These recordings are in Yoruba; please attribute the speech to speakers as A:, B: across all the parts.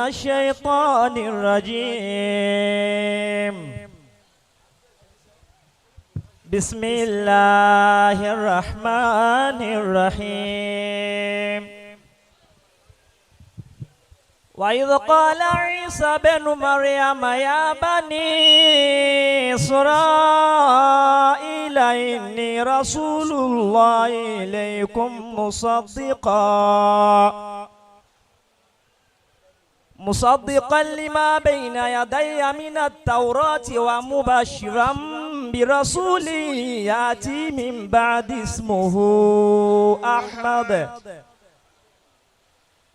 A: الشيطان الرجيم. بسم الله الرحمن الرحيم. وإذ قال عيسى بن مريم يا بني إسرائيل إني رسول الله إليكم مصدقا لما بين يدي من التوراة ومبشرا برسول يأتي من بعد اسمه أحمد.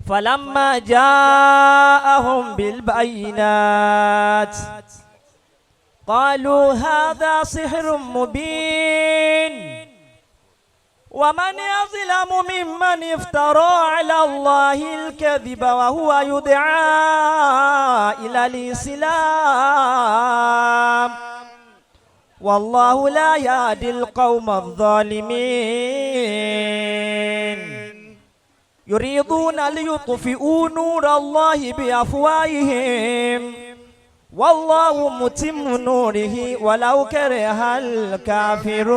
A: فلما جاءهم بالبينات قالوا هذا سحر مبين. ومن يظلم ممن افترى على الله الكذب وهو يدعى إلى الإسلام، والله لا يهدي القوم الظالمين. يريدون ليطفئوا نور الله بأفواههم والله متم نوره ولو كره الكافرون.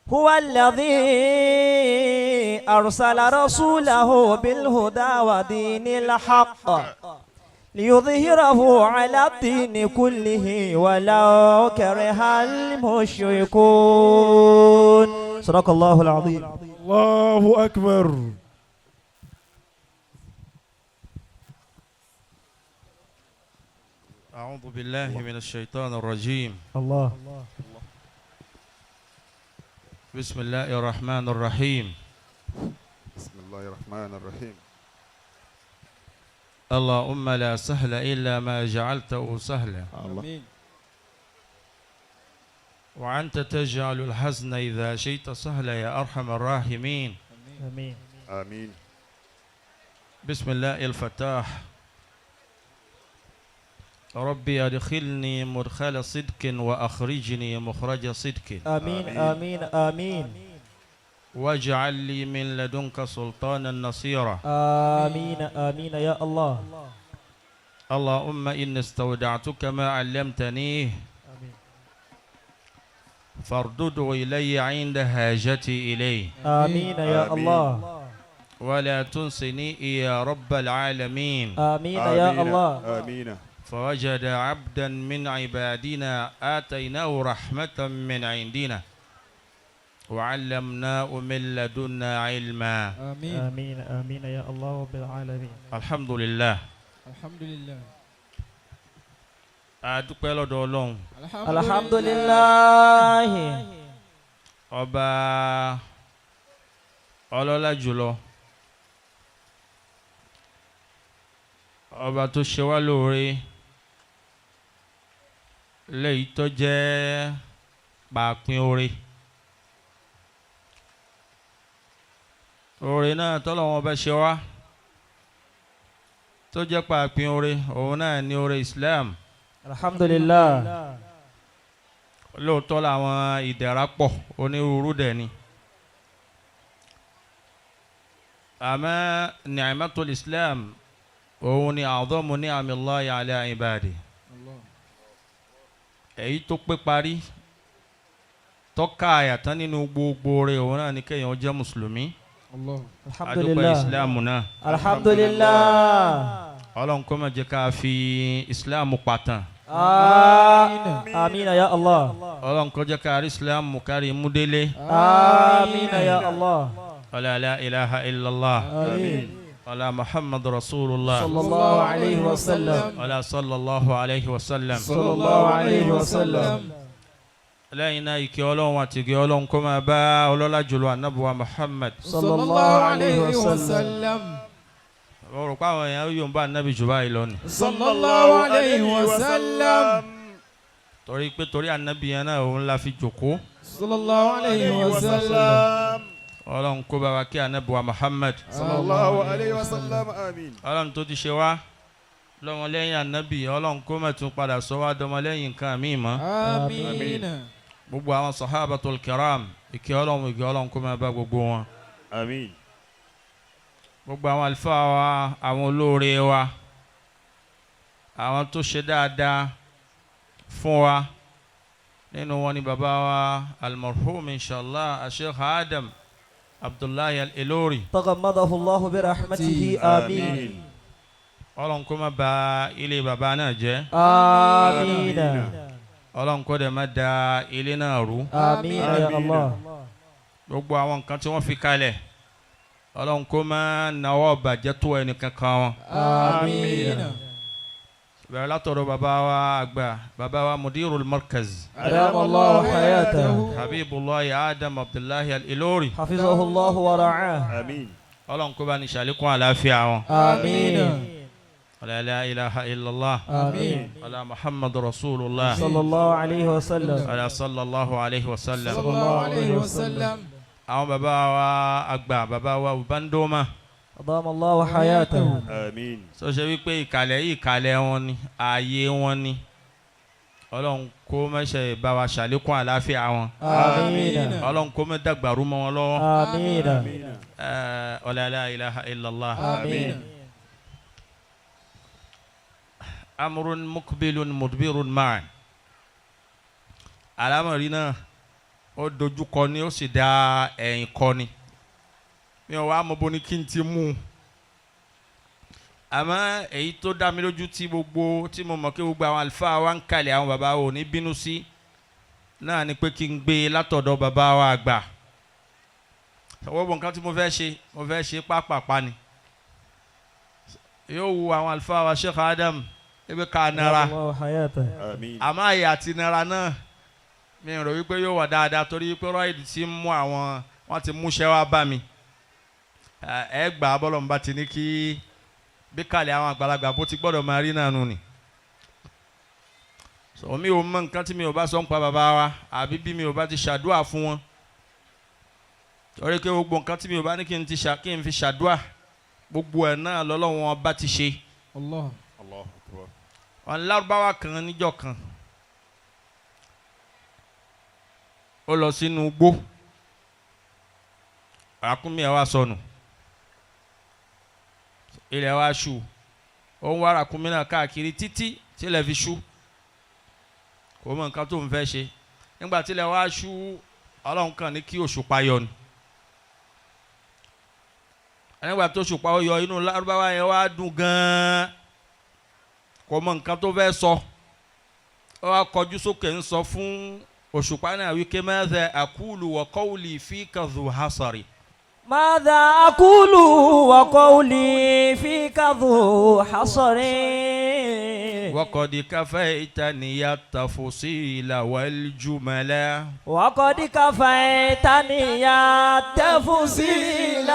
A: هو الذي أرسل رسوله بالهدى ودين الحق ليظهره على الدين كله ولو كره المشركون. صدق الله العظيم.
B: الله أكبر.
C: أعوذ بالله من الشيطان الرجيم.
A: الله.
C: بسم الله الرحمن الرحيم.
D: بسم الله الرحمن الرحيم.
C: اللهم لا سهل إلا ما جعلته سهلا.
D: الله.
C: وأنت تجعل الحزن إذا شئت سهلا يا أرحم الراحمين.
A: آمين.
D: آمين.
C: بسم الله الفتاح. ربي أدخلني مدخل صدق وأخرجني مخرج صدق.
A: آمين آمين آمين.
C: واجعل لي من لدنك سلطانا نصيرا.
A: آمين آمين يا الله.
C: اللهم إني استودعتك ما علمتنيه
A: آمين.
C: فاردده إلي عند حاجتي إليه.
A: آمين يا
D: آمين.
A: الله.
C: ولا تنسني يا رب العالمين.
A: آمين يا
D: آمين.
A: الله.
D: آمين.
C: فوجد عبدا من عبادنا آتيناه رحمة من عندنا وعلمناه من لدنا علما.
E: آمين.
A: آمين آمين يا الله رب العالمين.
C: الحمد لله.
E: الحمد لله.
C: A dúpẹ́ lọ́dọ̀ Ọlọ́run,
A: الحمد لله.
C: ọba ọlọ́lá jùlọ, ọba tó ṣe wá lóore léyìí tó jẹ́ pàápín oore. Oore náà tọ́lọ́wọ́n bá ṣe wá tó jẹ́ pàápín oore, òun náà ní oore Islam.
A: الحمد لله.
C: Lóòótọ́ làwọn ìdẹ̀ra pọ̀, onírúurú dẹ̀ ni, àmọ́ ni'matul Islam òun ni a'zamu ni'amillahi ala ibadi, èyí tó pé parí tọ́ka àyàtán nínú gbogbo rẹ̀, òun náà ni kéèyàn jẹ́ mùsùlùmí.
E: الله.
A: الحمد
C: Adúpẹ́
A: لله.
C: Islam náà.
A: الحمد لله.
C: Ọlọ́run kó má jẹ́ ká fi Islam pàtàn.
A: آمين يا الله.
C: Ọlọ́run kó jẹ́ ká rí Islam kárí múdélé.
A: آمين يا الله.
C: Wala la ilaha illallah.
A: آمين.
C: Wala Muhammad rasulullah.
A: صلى الله عليه وسلم.
C: Wala sallallahu alayhi wa sallam.
A: صلى الله عليه وسلم.
C: Lẹ́yìn náà, ìkẹ́ Ọlọ́run àti ìgẹ́ Ọlọ́run kó máa bá ọlọ́lá jùlọ anábùwà Muhammad.
A: صلى الله عليه وسلم.
C: Mo rò pé àwọn èèyàn yóò ń bá anábì jù báyìí lọ ni.
E: صلى الله عليه وسلم.
C: Torí pé torí anábì yẹn náà òun la fi jòkó.
E: صلى الله عليه وسلم.
C: Ọlọ́run kó bá wa kí anábùwà Muhammad.
D: صلى الله عليه وسلم. آمين.
C: Ọlọ́run tó ti ṣe wá lọ́mọlẹ́yìn anábì, Ọlọ́run kó má tún padà sọ wá dọmọlẹ́yìn nǹkan míì mọ́.
E: آمين.
C: Gbogbo àwọn sahabatul kiram, ìkẹ́ Ọlọ́run ìgẹ́ Ọlọ́run kó máa bá gbogbo wọn.
D: آمين.
C: Gbogbo àwọn àlùfáà wa, àwọn olóore wa, àwọn tó ṣe dáadáa fún wa, nínú wọn ni bàbá wa almarhum inshallah Sheikh Adam Abdullahi Al-Ilori.
A: تغمده الله برحمته آمين.
C: Ọlọ́run kó má bà ilé bàbá náà jẹ́.
A: آمين.
C: Ọlọ́run kó dẹ̀ má da ilé náà rú.
A: آمين يا الله.
C: Gbogbo àwọn nǹkan tí wọ́n fi kalẹ̀, Ọlọ́run kó má nawọ́ bàjẹ́ tó ẹnì kankan wọn.
E: آمين.
C: Bẹ̀rẹ̀ látọ̀dọ̀ bàbá wa àgbà, bàbá wa mudirul markaz,
A: أدام الله حياته.
C: Habibullahi Adam Abdullahi Al-Ilori.
A: حفظه الله ورعاه.
D: آمين.
C: Ọlọ́run kó bá ní ṣàlékún àlàáfíà wọn.
A: آمين.
C: La la ilaha illallah.
A: آمين.
C: Ala Muhammad rasulullah.
A: صلى الله عليه وسلم.
C: Ala sallallahu alayhi wa sallam.
E: صلى الله عليه وسلم.
C: Àwọn bàbá wa àgbà, bàbá wa Ubandoma.
A: أدام الله حياته.
D: آمين.
C: Sọ ṣe wípé ìkàlẹ̀ yìí ìkàlẹ̀ wọn ni, ààyè wọn ni. Ọlọ́run kó má ṣe bá wa ṣàlékún àlàáfíà wọn.
A: آمين.
C: Ọlọ́run kó má dàgbàrú mọ́ wọn lọ́wọ́.
A: آمين.
C: Ọlá la ilaha illallah.
A: آمين.
C: Amrun mukbilun mudbirun ma'an. Àlámọ̀rí náà ó dojú kọ ni, ó sì da ẹ̀yìn kọ ni. Mi ò wá mọ bo ni kí n ti mú un. Àmọ́ èyí tó dá mi lójú tí gbogbo tí mo mọ̀ kí gbogbo àwọn àlùfáà wa ń kalẹ̀, àwọn bàbá wa ò ní bínú sí náà ni pé kí n gbé e látọ̀dọ̀ bàbá wa àgbà. Gbogbo nǹkan tí mo fẹ́ ṣe, mo fẹ́ ṣe pápápá ni. Yóò wu àwọn àlùfáà wa Sheikh Adam ebi ká nara.
A: أدام الله حياته.
D: آمين.
C: Àmọ́ àyè àti nara náà mi rò wípé yóò wà dáadáa, torí pé rọ́ìdì ti ń mú àwọn, wọ́n ti múṣẹ́ wá bá mi. Ẹ gbà á bọ́lọ̀ ń bá ti ní kí bí kalẹ̀ àwọn àgbàlagbà bó ti gbọ́dọ̀ máa rí náà nù ni. Sọ mi ò mọ nǹkan tí mi ò bá sọ ń pa bàbá wa, àbí bí mi ò bá ti ṣàdúà fún wọn, torí pé gbogbo nǹkan tí mi ò bá ní kí n ti ṣà kí n fi ṣàdúà, gbogbo ẹ̀ náà lọ́lọ́wọ́n bá ti ṣe.
E: الله.
D: الله أكبر.
C: Wọn lárúbáwá kan níjọ́ kan, ó lọ sínú igbó, ràkúnmí ẹ̀ wá sọnù, ilẹ̀ wá ṣú, ó ń wá ràkúnmí náà káàkiri títí tílẹ̀ fi ṣú, kò mọ nǹkan tó ń fẹ́ ṣe. Nígbà tílẹ̀ wá ṣú, Ọlọ́run kàn ní kí òṣùpá yọ ni. Nígbà tó òṣùpá ó yọ, inú lárúbáwá yẹn wá dùn gan-an, kò mọ nǹkan tó fẹ́ sọ. Ó wá kọjú sókè ń sọ fún òṣùpá náà wípé madha aqulu wa qawli fika dhu hasari.
A: ماذا أقول وقولي فيك ذو حصر.
C: وقد كفيتني التفصيل والجملا.
A: وقد كفيتني التفصيل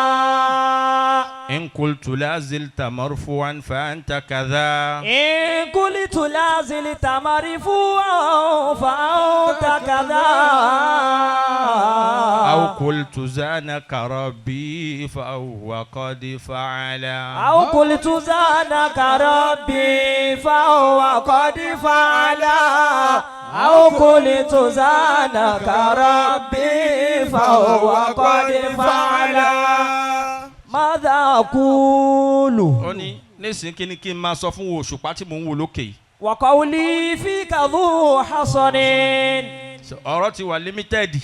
A: والجملا.
C: إن قلت لا زلت مرفوعا فأنت كذا.
A: إن قلت لا زلت مرفوعا فأنت كذا.
C: أو قلت زانك ربي فهو قد فعل.
A: أو قلت زانك ربي فهو قد فعل. أو قلت زانك ربي فهو قد فعل. ماذا أقول؟
C: Ó ní nísìnyí, kí ni kí n máa sọ fún òṣùpá tí mò ń wò lókè yìí?
A: وقولي فيك ذو حصر.
C: Ọ̀rọ̀ ti wà limited.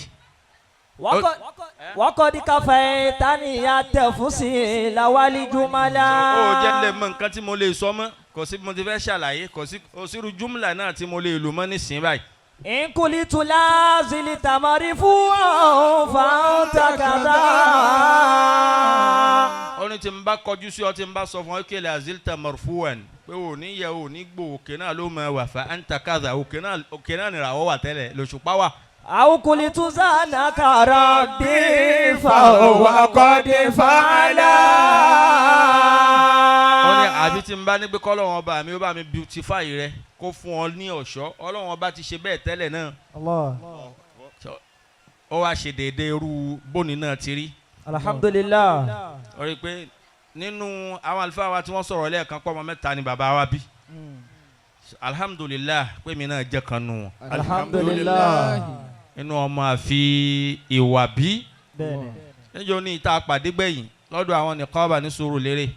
A: وقد كفيتني التفصيل والجملا.
C: Ó jẹ́ lè mọ nǹkan tí mo lè sọ mọ́, kò sí bí mo ti fẹ́ ṣàlàyé, kò sí òsírù jumla náà tí mo lè lò mọ́ nísìnyí báyìí.
A: إن قلت لا زلت مرفوعا فأنت كذا.
C: Ó ní tí n bá kọjú sí ọ, tí n bá sọ fún ọ kí la zilta marfu'an, pé ò ní yẹ, ò ní gbò, òkè náà ló máa wà, fa anta kadha, òkè náà, òkè náà nìràwọ̀ wà tẹ́lẹ̀ lòṣùpá wà.
A: أو قلت زانك ربي فهو قد فعل.
C: Ó ní àbí tí n bá ní pé kọ́lọ́wọ́n ọba mi ó bá mi beautify rẹ, kó fún ọ ní ọ̀ṣọ́, Ọlọ́wọ́n ọba ti ṣe bẹ́ẹ̀ tẹ́lẹ̀ náà.
A: الله.
C: Ó wá ṣe déédéé irú bóni náà ti rí.
A: الحمد لله.
C: Ó rí i pé nínú àwọn àlùfáà wa tí wọ́n sọ̀rọ̀ lẹ́ẹ̀kan pọ̀, ọmọ mẹ́ta ni bàbá wa bí. Alhamdulilah pé mi náà jẹ́ kan nù wọn.
A: الحمد لله.
C: Inú ọmọ àfi ìwà bí.
A: Bẹ́ẹ̀ni.
C: Níjọ́ ní ìta pàdé gbẹ̀yìn lọ́dọ̀ àwọn nìkọ́ọ̀bà ní Sùúrùlérè,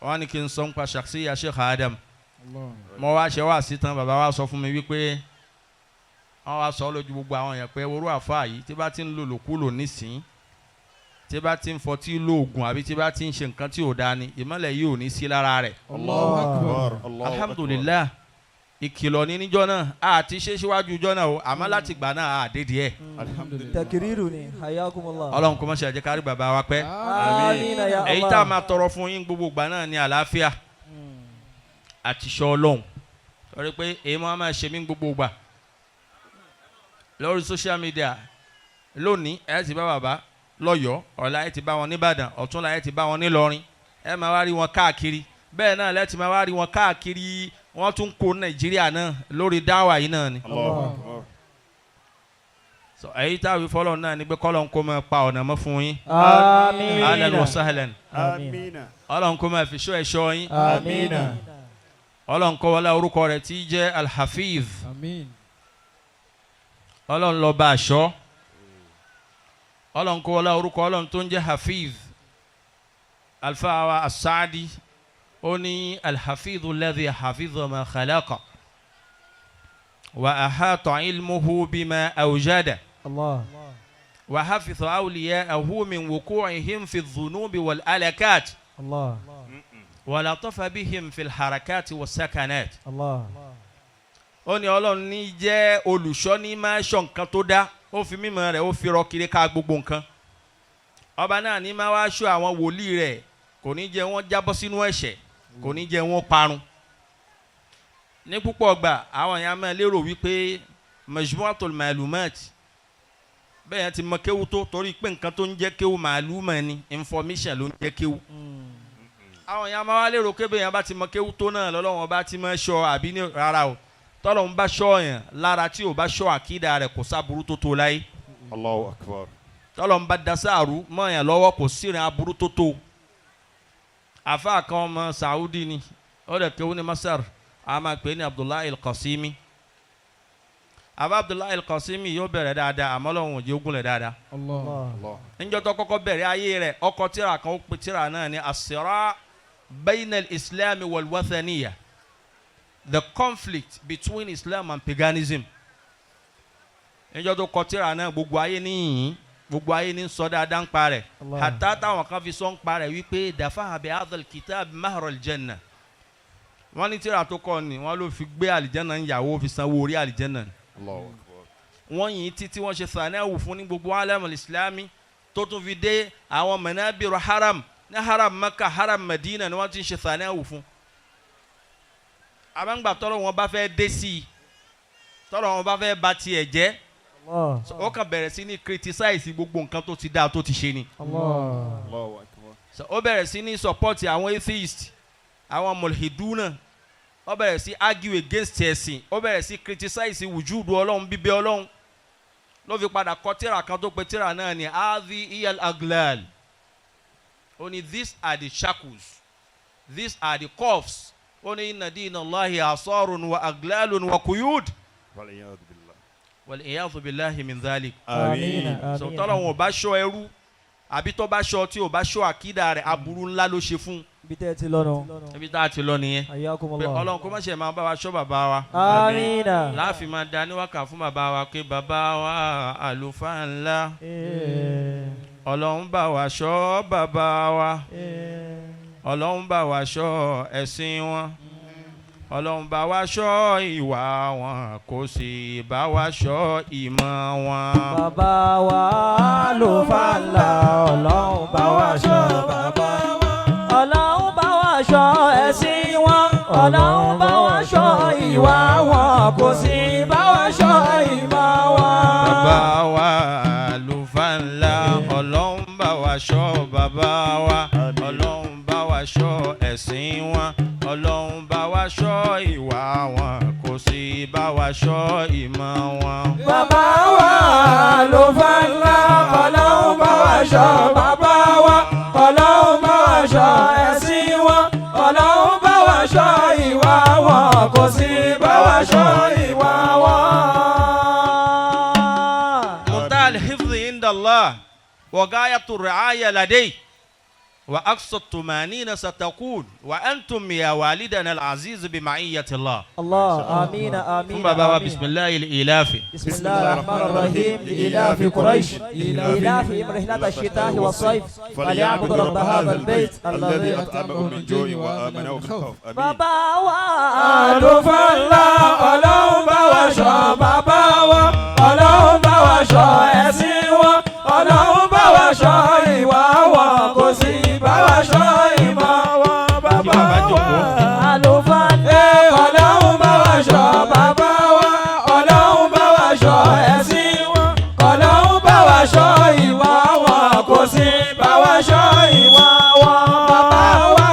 C: wọ́n ní kí n sọ nípa shakhsiya Sheikh Adam. Mo wá ṣe wá sí tán, bàbá wa sọ fún mi wípé wọ́n wá sọ lójú gbogbo àwọn èèyàn pé orú àfa yìí, tí bá ti ń lò lòkulò nísìnyí, tí bá ti ń fọtí lóògùn, àbí tí bá ti ń ṣe nǹkan tí ò dáa ni, ìmọ̀lẹ̀ yìí ò ní sí lára rẹ̀.
D: Allahu akbar. Allahu akbar.
C: Alhamdulilah, ìkìlọ̀ ní níjọ́ náà, àti ṣe síwájú ìjọ́ náà o, àmọ́ láti gbà náà àdédìí ẹ̀.
D: Alhamdulillah.
A: Takiriru ni, hayakumullah.
C: Ọlọ́run kò mọ̀ ṣe àjẹkárí bàbá wa pẹ́.
A: Amina ya Allah.
C: Èyí tá a máa tọrọ fún yín gbogbo ìgbà náà ní àlàáfíà àti ìṣọ́ Ọlọ́run, torí pé èyí máa ṣe mí gbogbo ìgbà lórí social media. Lónìí ẹ ti bá bàbá lọ́yọ̀ọ́, ọ̀la ẹ ti bá wọn nìbàdàn, ọ̀túnla ẹ ti bá wọn nílọrin, ẹ máa wá rí wọn káàkiri. Bẹ́ẹ̀ náà lẹ́tì máa wá rí wọn káàkiri, wọ́n tún kó Nàìjíríà náà lórí dáwà yìí náà ni.
D: Allahu akbar.
C: So èyí táwọn ìfọlọ́ náà ni pé kọ́lọ́n kó máa pa ọ̀nà mọ́ fún yín.
A: Amina.
C: Ahlan wa sahlan.
D: Amina.
C: Ọlọ́run kó máa fi ṣọ́ ẹ̀ṣọ́ yín.
A: Amina.
C: Ọlọ́run kó wọlé orúkọ rẹ̀ tí í jẹ́ Alhafiz.
E: Àmín.
C: Ọlọ́run lọ́ba àṣọ. Ọlọ́run kó wọlé orúkọ Ọlọ́run tó ń jẹ́ Hafiz. Alfaawa Asaadi ó ní Alhafiz alladhi hafiza ma khalaqa wa ahata ilmuhu bima awjada
A: Allah.
C: wa hafiza awliya'ahu min wuqu'ihim fi dhunubi wal alakat
A: Allah.
C: wa latafa bihim fi alharakati was sakanat.
A: Allah.
C: Ó ní Ọlọ́run ní jẹ́ olùṣọ́, ní máa ṣọ́ nǹkan tó dá, ó fi mímọ́ rẹ̀, ó fi rọ kiri ká gbogbo nǹkan. Ọba náà ní máa wá ṣọ́ àwọn wòlíì rẹ̀, kò ní jẹ́ wọ́n jábọ́ sínú ẹ̀ṣẹ̀, kò ní jẹ́ wọ́n parun. Ní púpọ̀ gbà, àwọn èèyàn máa lérò wípé majmu'atul ma'lumat, bẹ́ẹ̀ yẹn ti mọ kéwú tó, torí pé nǹkan tó ń jẹ́ kéwú màlúmọ̀ ni, information ló ń jẹ́ kéwú. Àwọn èèyàn máa wá lérò pé bẹ́ẹ̀ yẹn bá ti mọ kéwú tó náà lọ́lọ́wọ́n bá ti máa ṣọ́ àbí ní. Rárá o, tọ́lọ̀ ń bá ṣọ́ yẹn lára, tí ò bá ṣọ́ àkídà rẹ̀, kò sáburú tó tó láyé.
D: Allahu akbar.
C: Tọ́lọ̀ ń bá dasáàrú mọ́ yẹn lọ́wọ́, kò sírin aburú tó tó. Àfa kan, ọmọ Saudi ni, ó dẹ̀ kéwú ní Masar, a máa pè é ní Abdullahi al-Qasimi. Àfa Abdullahi al-Qasimi yóò bẹ̀rẹ̀ dáadáa, àmọ́ Ọlọ́run ò jẹ́ ogun lẹ̀ dáadáa.
E: Allah.
D: Allah.
C: Níjọ́ tó kọ́kọ́ bẹ̀rẹ̀ ayé rẹ̀, ọkọ̀ tíra kan, ó pe tíra náà ní as-sira bayna al-islam wal-wathaniya, the conflict between Islam and paganism. Níjọ́ tó kọ tíra náà, gbogbo ayé níyìn, gbogbo ayé ní sọ dáadáa ń pa rẹ̀.
A: Allah.
C: Hatta táwọn kan fi sọ ń pa rẹ̀ wípé dafa'a bi hadha al-kitab mahra al-janna. Wọ́n ní tíra tó kọ ni wọ́n ló fi gbé àlìjẹ́nà ń yàwó, fi sanwó orí àlìjẹ́nà ni.
D: Allahu akbar.
C: Wọ́n yìn títí, wọ́n ṣe sànáwó fún ní gbogbo alam islami, tó tún fi dé àwọn manabiru haram, ní haram Maka, haram Madina ni wọ́n ti ń ṣe sànáwó fún. Àmọ́ tọ́lọ̀ wọn bá fẹ́ dé sí i, tọ́lọ̀ wọn bá fẹ́ ba tiẹ̀ jẹ́,
A: Allah.
C: ó kàn bẹ̀rẹ̀ sí ní criticize gbogbo nǹkan tó ti dáa tó ti ṣe ni.
A: Allah.
D: Allahu akbar.
C: So, ó bẹ̀rẹ̀ sí ní support àwọn atheist, àwọn mulhiduna, ó bẹ̀rẹ̀ sí argue against ẹ̀sìn, ó bẹ̀rẹ̀ sí criticize wujudu Ọlọ́run, bíbẹ Ọlọ́run. Ló fi padà kọ tíra kan tó pe tíra náà ní Hadhi iyal aglal. Ó ní these are the shackles, these are the cuffs. Ó ní inna dina Allahi asarun wa aglalun wa kuyud.
D: Wal-iyadhu billah.
C: Wal iyadhu billahi min dhalik.
A: Amina.
C: So tọ́lọ̀ wọn ò bá ṣọ́ ẹrú, àbí tó bá ṣọ́, tí ò bá ṣọ́ àkídà rẹ̀, aburú ńlá ló ṣe fún.
A: Ibi tẹ́ ẹ ti lọ́nu.
C: Ibi tá a ti lọ nìyẹn pé
A: Hayyakumullah.
C: Ọlọ́run kó má ṣe máa bá wa ṣọ́ bàbá wa.
A: Amina.
C: Láàfin máa da níwákà fún bàbá wa pé bàbá wa àlùfáà ńlá, Ọlọ́run bá wa ṣọ́ bàbá wa, Ọlọ́run bá wa ṣọ́ ẹ̀sìn wọn, Ọlọ́run bá wa ṣọ́ ìwà wọn, kó sì bá wa ṣọ́ ìmọ̀ wọn.
A: Bàbá wa àlùfáà ńlá, Ọlọ́run bá wa ṣọ́ bàbá wa. Ọlọ́run bá wa ṣọ́ ẹ̀sìn wọn. Ọlọ́run bá wa ṣọ́ ìwà wọn. Kò sì bá wa ṣọ́ ìmọ̀ wọn.
C: Bàbá wa àlùfáà ńlá, Ọlọ́run bá wa ṣọ́ bàbá wa, Ọlọ́run bá wa ṣọ́ ẹ̀sìn wọn, Ọlọ́run bá wa ṣọ́ ìwà wọn, kò sì bá wa ṣọ́ ìmọ̀ wọn.
A: Bàbá wa àlùfáà ńlá, Ọlọ́run bá wa ṣọ́ bàbá wa, Ọlọ́run bá wa ṣọ́ ẹ̀sìn wọn, Ọlọ́run bá wa ṣọ́ ìwà wọn, kò sì bá wa ṣọ́ ìwà wọn.
C: Muntaha al-hifdhi inda Allah. وغاية الرعاية لديه وأقصى الطمأنينة ستكون وأنتم يا والدنا العزيز بمعية الله.
A: الله، آمين آمين.
C: ثم بابا.
A: آمين.
C: بسم الله الإلاف.
A: بسم الله الرحمن الرحيم، لإلاف قريش، إيلافهم رحلة الشتاء والصيف، فليعبدوا رب هذا البيت
D: الذي أطعمهم من جوع وآمنهم من خوف. آمين.
A: Bàbá wa.
E: Àlùfáà ńlá, Ọlọ́run bá wa ṣọ́ bàbá wa, Ọlọ́run bá wa ṣọ́ ẹ̀sìn wọn, Ọlọ́run bá wa ṣọ́ ìwà wọn, kò sí bá wa ṣọ́ ìmọ̀ wọn,
C: Kí
E: bàbá
C: bàbá
E: wa.
C: jókòó.
A: Àlùfáà ńlá.
E: Ọlọ́run bá wa ṣọ́ bàbá wa, Ọlọ́run bá wa ṣọ́ ẹ̀sìn wọn, Ọlọ́run bá wa ṣọ́ ìwà wọn, kò sí bá wa ṣọ́ ìwà wọn, bàbá wa.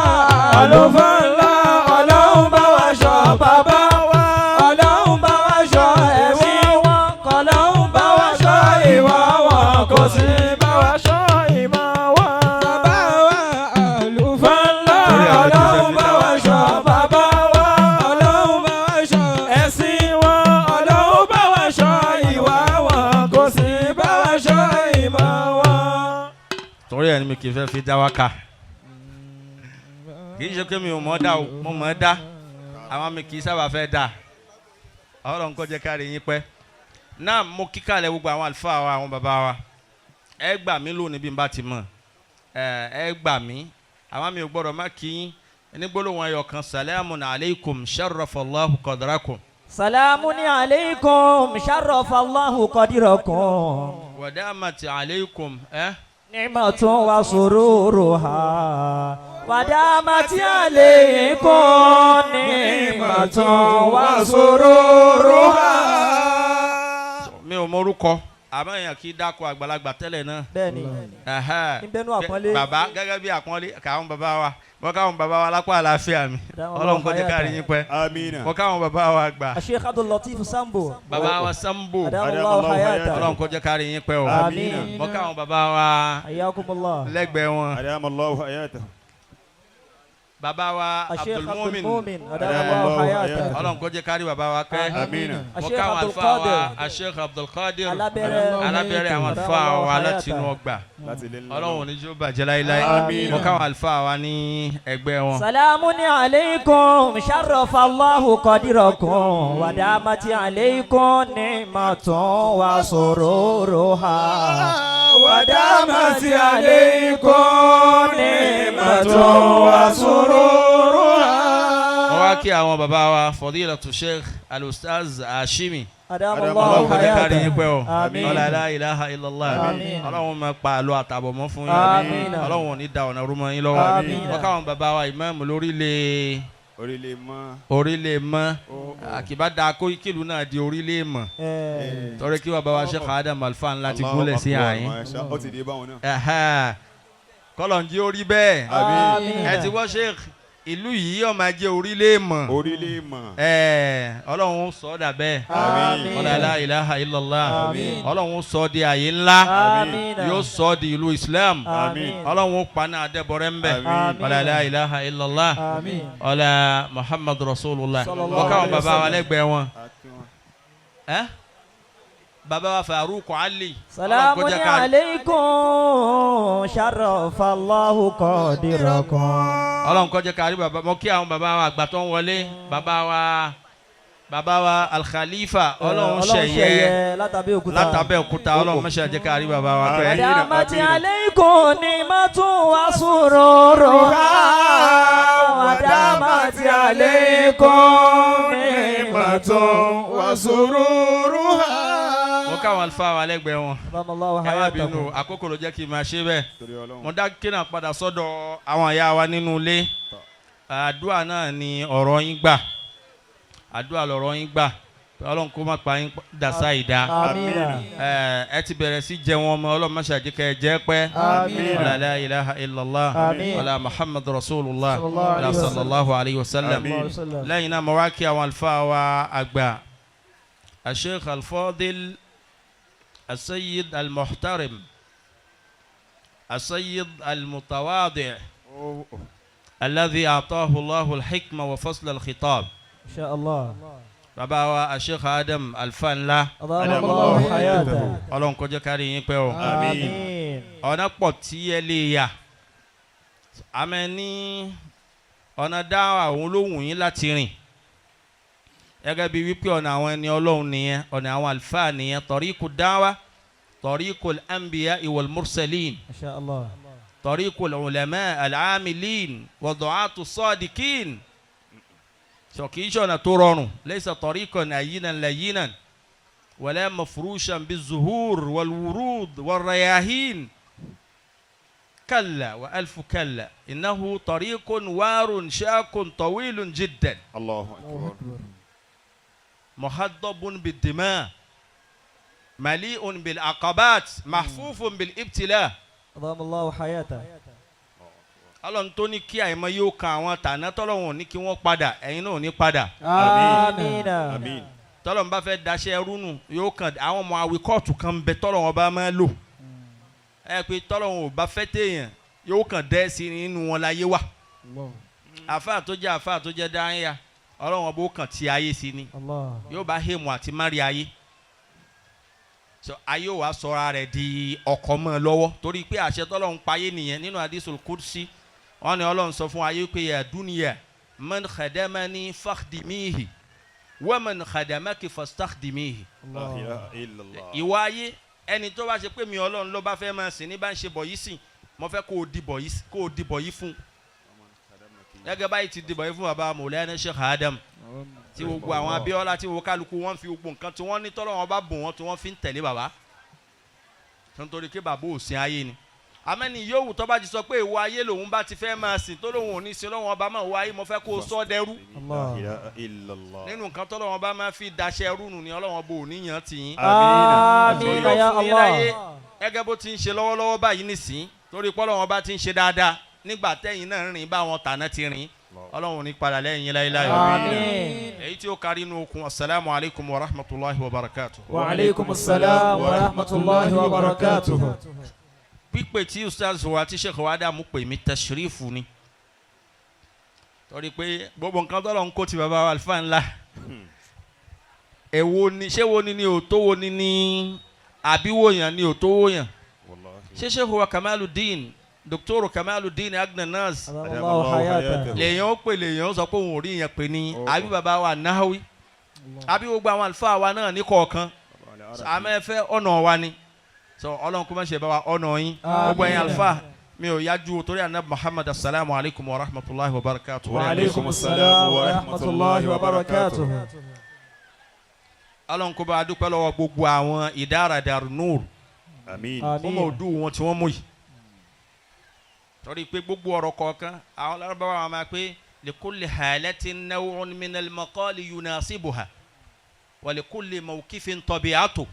E: Àlùfáà ńlá, Ọlọ́run bá wa ṣọ́ bàbá wa, Ọlọ́run bá wa ṣọ́ ẹ̀sìn wọn, Ọlọ́run bá wa ṣọ́ ìwà wọn, kò sí bá wa ṣọ́ ìmọ̀ wọn. Bàbá wa àlùfáà ńlá, Ọlọ́run bá wa ṣọ́ bàbá wa, Ọlọ́run bá wa ṣọ́ ẹ̀sìn wọn, Ọlọ́run bá wa ṣọ́ ìwà wọn, kò sí bá wa ṣọ́ ìmọ̀ wọn.
C: Torí ẹ̀ ni mi kì í fẹ́ fi dá wákà. Kì í ṣe pé mi ò mọ̀ ọ́ dá o, mo mọ̀ ọ́ dá, àwọn mi kì í sábà fẹ́ dá. Ọ̀rọ̀ nǹkan jẹ́ kárí yín pẹ́ náà. Mo kíkàlẹ̀ gbogbo àwọn àlùfáà wa, àwọn bàbá wa. Ẹ gbà mí lónìí bí n bá ti mọ̀ ẹ, ẹ gbà mí, àwọn mi ò gbọ́dọ̀ má kí yín ní gbólóhùn ẹyọ kan: salamun alaykum, sharrafallahu qadrakum.
A: سلام عليكم، شرف الله قدركم.
C: Wadamat alaykum ẹ.
A: نعمة وسرورها، ودامت عليكم نعمة وسرورها.
C: Mi ò mọ orúkọ, àmọ́ èèyàn kì í dáko àgbàlagbà tẹ́lẹ̀ náà.
A: Bẹ́ẹ̀ni. Ìbẹ́nu àpọ́nlé.
C: Bàbá gẹ́gẹ́ bí àpọ́nlé káwọn bàbá wa, mo káwọn bàbá wa lápá àlàáfíà mi.
A: Dáwọn.
C: Ọlọ́run kó jẹ́ ká rí yín pẹ́.
D: Amina.
C: Mo káwọn bàbá wa gbà.
A: Sheikh Abdul Latif Sambo.
C: Bàbá wa Sambo.
A: أدام الله حياته.
C: Ọlọ́run kó jẹ́ ká rí yín pẹ́ o.
A: آمين.
C: Mo káwọn bàbá wa
A: حياكم الله.
C: lẹ́gbẹ̀ẹ́ wọn.
D: أدام الله حياته.
C: Bàbá wa
A: Sheikh Abdul
C: Abdulmumin.
A: Mumin. أدام
D: أدام
A: الله
D: الله
A: حياته.
D: حياته.
C: Ọlọ́run kó jẹ́ ká rí bàbá wa pẹ́.
D: Amina.
C: Mo
A: Sheikh
C: káwọn
A: Abdul
C: àlùfáà wa
A: Qadir.
C: Sheikh Abdulkadir
A: Alábẹ́rẹ́.
C: Alábẹ́rẹ́, àwọn àlùfáà wa láti inú ọgbà.
D: Láti ilé ńlá.
C: Ọlọ́run ò ní jó bàjẹ́ láéláé.
D: Àmín.
C: Mo káwọn àlùfáà wa ní ẹgbẹ́ wọn.
A: سلام عليكم، شرف الله قدركم، ودامت عليكم نعمة وسرورها،
E: ودامت عليكم نعمة وسرورها.
C: Wọ́n wá kí àwọn bàbá wa Fadilatu Sheikh Al-Ustaz Hashimi.
A: أدام
D: أدام
A: الله
C: Ọlọ́run kó jẹ́ ká rí yín
A: حياته.
C: pẹ́ o.
A: آمين.
C: Ọlá la ilaha illallah.
A: Àmín.
C: Ọlọ́run máa pa àlọ́ àtàbọ̀ mọ́ fún yín.
A: Àmín.
C: Ọlọ́run ò ní da ọ̀nà rúmọ yín lọ́wọ́.
A: Àmín.
C: Wọ́n káwọn bàbá wa ìmáàmù lórílẹ̀
D: Orílẹ̀ mọ́.
C: orílẹ̀ mọ́. Àkìbá da kó kílù náà di orílẹ̀ mọ́, torí kí bàbá wa Sheikh Adam Alfa ńlá ti gúnlẹ̀ sí àyín.
D: Ó ti di báwọn náà.
C: Kọ́lọ̀ ń jí orí bẹ́ẹ̀.
D: Àmín.
C: Ẹ ti wọ́ Sheikh, ìlú yìí ó máa jẹ́ orílẹ̀ mọ́.
D: Orílẹ̀ mọ́.
C: Ọlọ́run sọ ọ́ dà bẹ́ẹ̀.
D: Àmín.
C: Ọlá la ilaha illallah.
A: Àmín.
C: Ọlọ́run sọ ọ́ di àyè ńlá.
A: آمين.
C: Yóò sọ ọ́ di ìlú Islam.
A: آمين.
C: Ọlọ́run ó paná adẹ́bọrẹ́ ńbẹ.
A: Àmín.
C: Ọlá la ilaha illallah.
A: آمين.
C: Ọlá Muhammadu Rasulullah.
A: Sallallahu
C: Wọ́n káwọn
A: alayhi
C: bàbá wa
A: wa sallam.
C: lẹ́gbẹ̀ẹ́ wọn. Ẹ́ bàbá wa Faruq Ali. Ọlọ́run
A: سلام
C: kó jẹ́ ká-
A: عليكم، شرف الله قدركم.
C: Ọlọ́run kó jẹ́ ká rí bàbá. Mo kí àwọn bàbá wa àgbà tó ń wọlé, bàbá wa Al-Khalifa, Ọlọ́run ṣẹ̀yẹ
A: látàbí òkúta.
C: Látàbẹ́òkúta. Ọlọ́run mọ́ṣẹ́ jẹ́ ká rí bàbá wa pẹ́.
A: ودامت عليكم نعمة وسرورها، ودامت عليكم نعمة
E: وسرورها.
C: Mo káwọn àlùfáà wa lẹ́gbẹ̀ẹ́ wọn.
A: أدام الله
C: Ẹ má bínú,
A: حياتكم.
C: àkókò ló jẹ́ kí n máa ṣe bẹ́ẹ̀.
D: Torí Ọlọ́run.
C: Mo dá kínà padà sọ́dọ̀ àwọn ìyá wa nínú ilé. Àdúrà náà ni ọ̀rọ̀ yín gbà, àdúrà lọ̀rọ̀ yín gbà. Ọlọ́run kó má pa yín dàsá ìdá.
A: آمين.
C: Ẹ ti bẹ̀rẹ̀ sí jẹun ọmọ. Ọlọ́run má ṣàjẹ́ kẹ́ ẹ jẹ́ pẹ́.
A: آمين.
C: Wala la ilaha illallah.
A: آمين.
C: Wala Muhammad rasulullah.
A: Sallallahu
C: wala
A: alayhi wa sallam.
C: sallallahu alayhi wa sallam.
D: Àmín.
C: Lẹ́yìn náà, mo wá kí àwọn àlùfáà wa àgbà, Asheikh Alfadil Asayid Almuhtarim Asayid Almutawadi الذي أعطاه الله الحكمة وفصل الخطاب.
A: إن شاء الله.
C: Bàbá wa Asheikh Adam Alfa ńlá.
A: أدام الله حياته.
C: Ọlọ́run kó jẹ́ ká rí yín pẹ́ o.
D: Àmín.
A: آمين.
C: Ọ̀nà pọ̀ tí ẹ lè yà, àmọ́ ní ọ̀nà dáwà òun ló wù yín láti rìn, gẹ́gẹ́ bí wípé ọ̀nà àwọn ẹni Ọlọ́run nìyẹn, ọ̀nà àwọn àlùfáà nìyẹn. Tariqu dáwà, tariqul anbiya wal mursalin.
A: Masha Allah.
C: Tariqul ulama al-amilin wa du'atu sadiqin. Sọ kì í ṣọ̀nà tó rọrùn. Laysa tariqan hayyinan layyinan wala mafrushan bizuhur wal wurud wal rayahin. Kalla wa alfu kalla, innahu tariqun warun shaqun tawilun jiddan.
D: Allahu akbar.
C: Muhaddabun bid-dima, mali'un bil aqabat, mahfufun bil ibtila.
A: Adama Allahu hayata.
C: Ọlọ́run tó ní kí àìmọ̀ yóò kan àwọn tàná, tọ́lọ́run ò ní kí wọ́n padà, ẹ̀yin náà ò ní padà.
A: Amina.
D: Àmín.
C: Tọ́lọ́run bá fẹ́ daṣẹ́ rúnù, yóò kàn àwọn ọmọ àwìkọ́ọ̀tù kan bẹ tọ́lọ́run bá máa lò, ẹ pé tọ́lọ́run ò bá fẹ́ téèyàn, yóò kàn dẹ́ sí nínú wọn láyé wà. Àfáà tó jẹ́ dáhìá, Ọlọ́run ọba ó kàn ti ayé sí ni.
A: Allah.
C: Yóò bá hèmù àti mari ayé so ayé ò wá sọra rẹ̀ di ọkọ̀ mọ́ ẹ lọ́wọ́, torí pé àṣẹ tọ́lọ́run payé nìyẹn. Nínú hadisul qudsi, wọn ni Ọlọ́run sọ fún ayé pé: "Ya dunya, man khadamani fakhdimihi, wa man khadamaki fastakhdimihi."
D: La ilaha illallah.
C: Ìwọ ayé, ẹni tó bá ṣe pé mi Ọlọ́run ló bá fẹ́ máa sìn ní bá ń ṣe bọ̀ yìí sìn, mo fẹ́ kó o di bọ̀ yìí, kó o di bọ̀ yìí fún, gẹ́gẹ́ báyìí ti di bọ̀ yìí fún baba Mawlana Sheikh Adam, tí gbogbo àwọn Abíọ́lá, tí gbogbo kálukú wọn fi gbogbo nǹkan tí wọ́n ní, tọ́lọ́ wọn bá bùn wọn, tí wọ́n fi ń tẹ̀lé baba, nítorí pé bàbá ò sin ayé ni. Amẹ́ni yòówù tó bá ti sọ pé ìwọ ayé lòun bá ti fẹ́ máa sìn, tó lòun ò ní sin lọ́wọ́n ọba máa wọ ayé, mo fẹ́ kó o sọ dẹrú.
D: La ilaha illallah.
C: Nínú nǹkan tọ́lọ́wọ́n bá máa fi daṣẹ́ rúnù ni Ọlọ́wọ́n bò níyàn tì yín.
A: Amina ya
C: Fún yín láyé,
A: Allah.
C: gẹ́gẹ́ bó ti ń ṣe lọ́wọ́lọ́wọ́ báyìí nísìn, torí pé Ọlọ́wọ́n bá ti ń ṣe dáadáa nígbà tẹ́yìn náà rìn bá wọn tàná ti rìn, Ọlọ́run ní padà lẹ́yìn yín láéláé.
A: Àmín.
C: Èyí tí ó kárí inú okun, asalaamu alaykum wa rahmatulahi wa barakatu.
E: Wa aleykum salaam wa rahmatulahi wa barakatuhu.
C: Pípé tí ustaz wa tí Sheikh wa Adamu pè mí, tashrifu ni, torí pé gbogbo nǹkan tọ́lọ̀ ń kó ti bàbá wa alifa ńlá, èwo ni ṣé wo ni ni ò tó wo ni ni àbí wo yàn ni ò tó wo yàn?
D: Wallahi.
C: Ṣé Sheikh wa Kamaludin, Dr. Kamaludin Agnanas
A: Adamallahu hayata.
C: lèyàn ó pè, lèyàn ó sọ pé òun ò rí yẹn pè ní, àbí bàbá wa Nahawi, àbí gbogbo àwọn àlùfáà wa náà ní kọ̀ọ̀kan? Àmọ́ ẹ fẹ́ ọ̀nà wa ni sọ, Ọlọ́run kó má ṣe bá wa ọ̀nà yín, gbogbo ẹ̀yin àlùfáà. Mi ò yájú o, torí anabi Muhammad. Asalaamu alaykum wa rahmatulahi wa barakatuh.
E: Wa aleykum salaam wa rahmatulahi wa barakatuhu.
C: Ọlọ́run kó bá a dúpẹ́ lọ́wọ́ gbogbo àwọn ìdára Darun Nur
D: Àmín.
C: fún mọ̀ọ́dù wọn tí wọ́n mú yìí, torí pé gbogbo ọ̀rọ̀ kọ̀ọ̀kan, àwọn Lárúbáwá wọn máa pé likulli halatin naw'un minal maqali yunasibuha wa likulli mawqifin tabi'atu.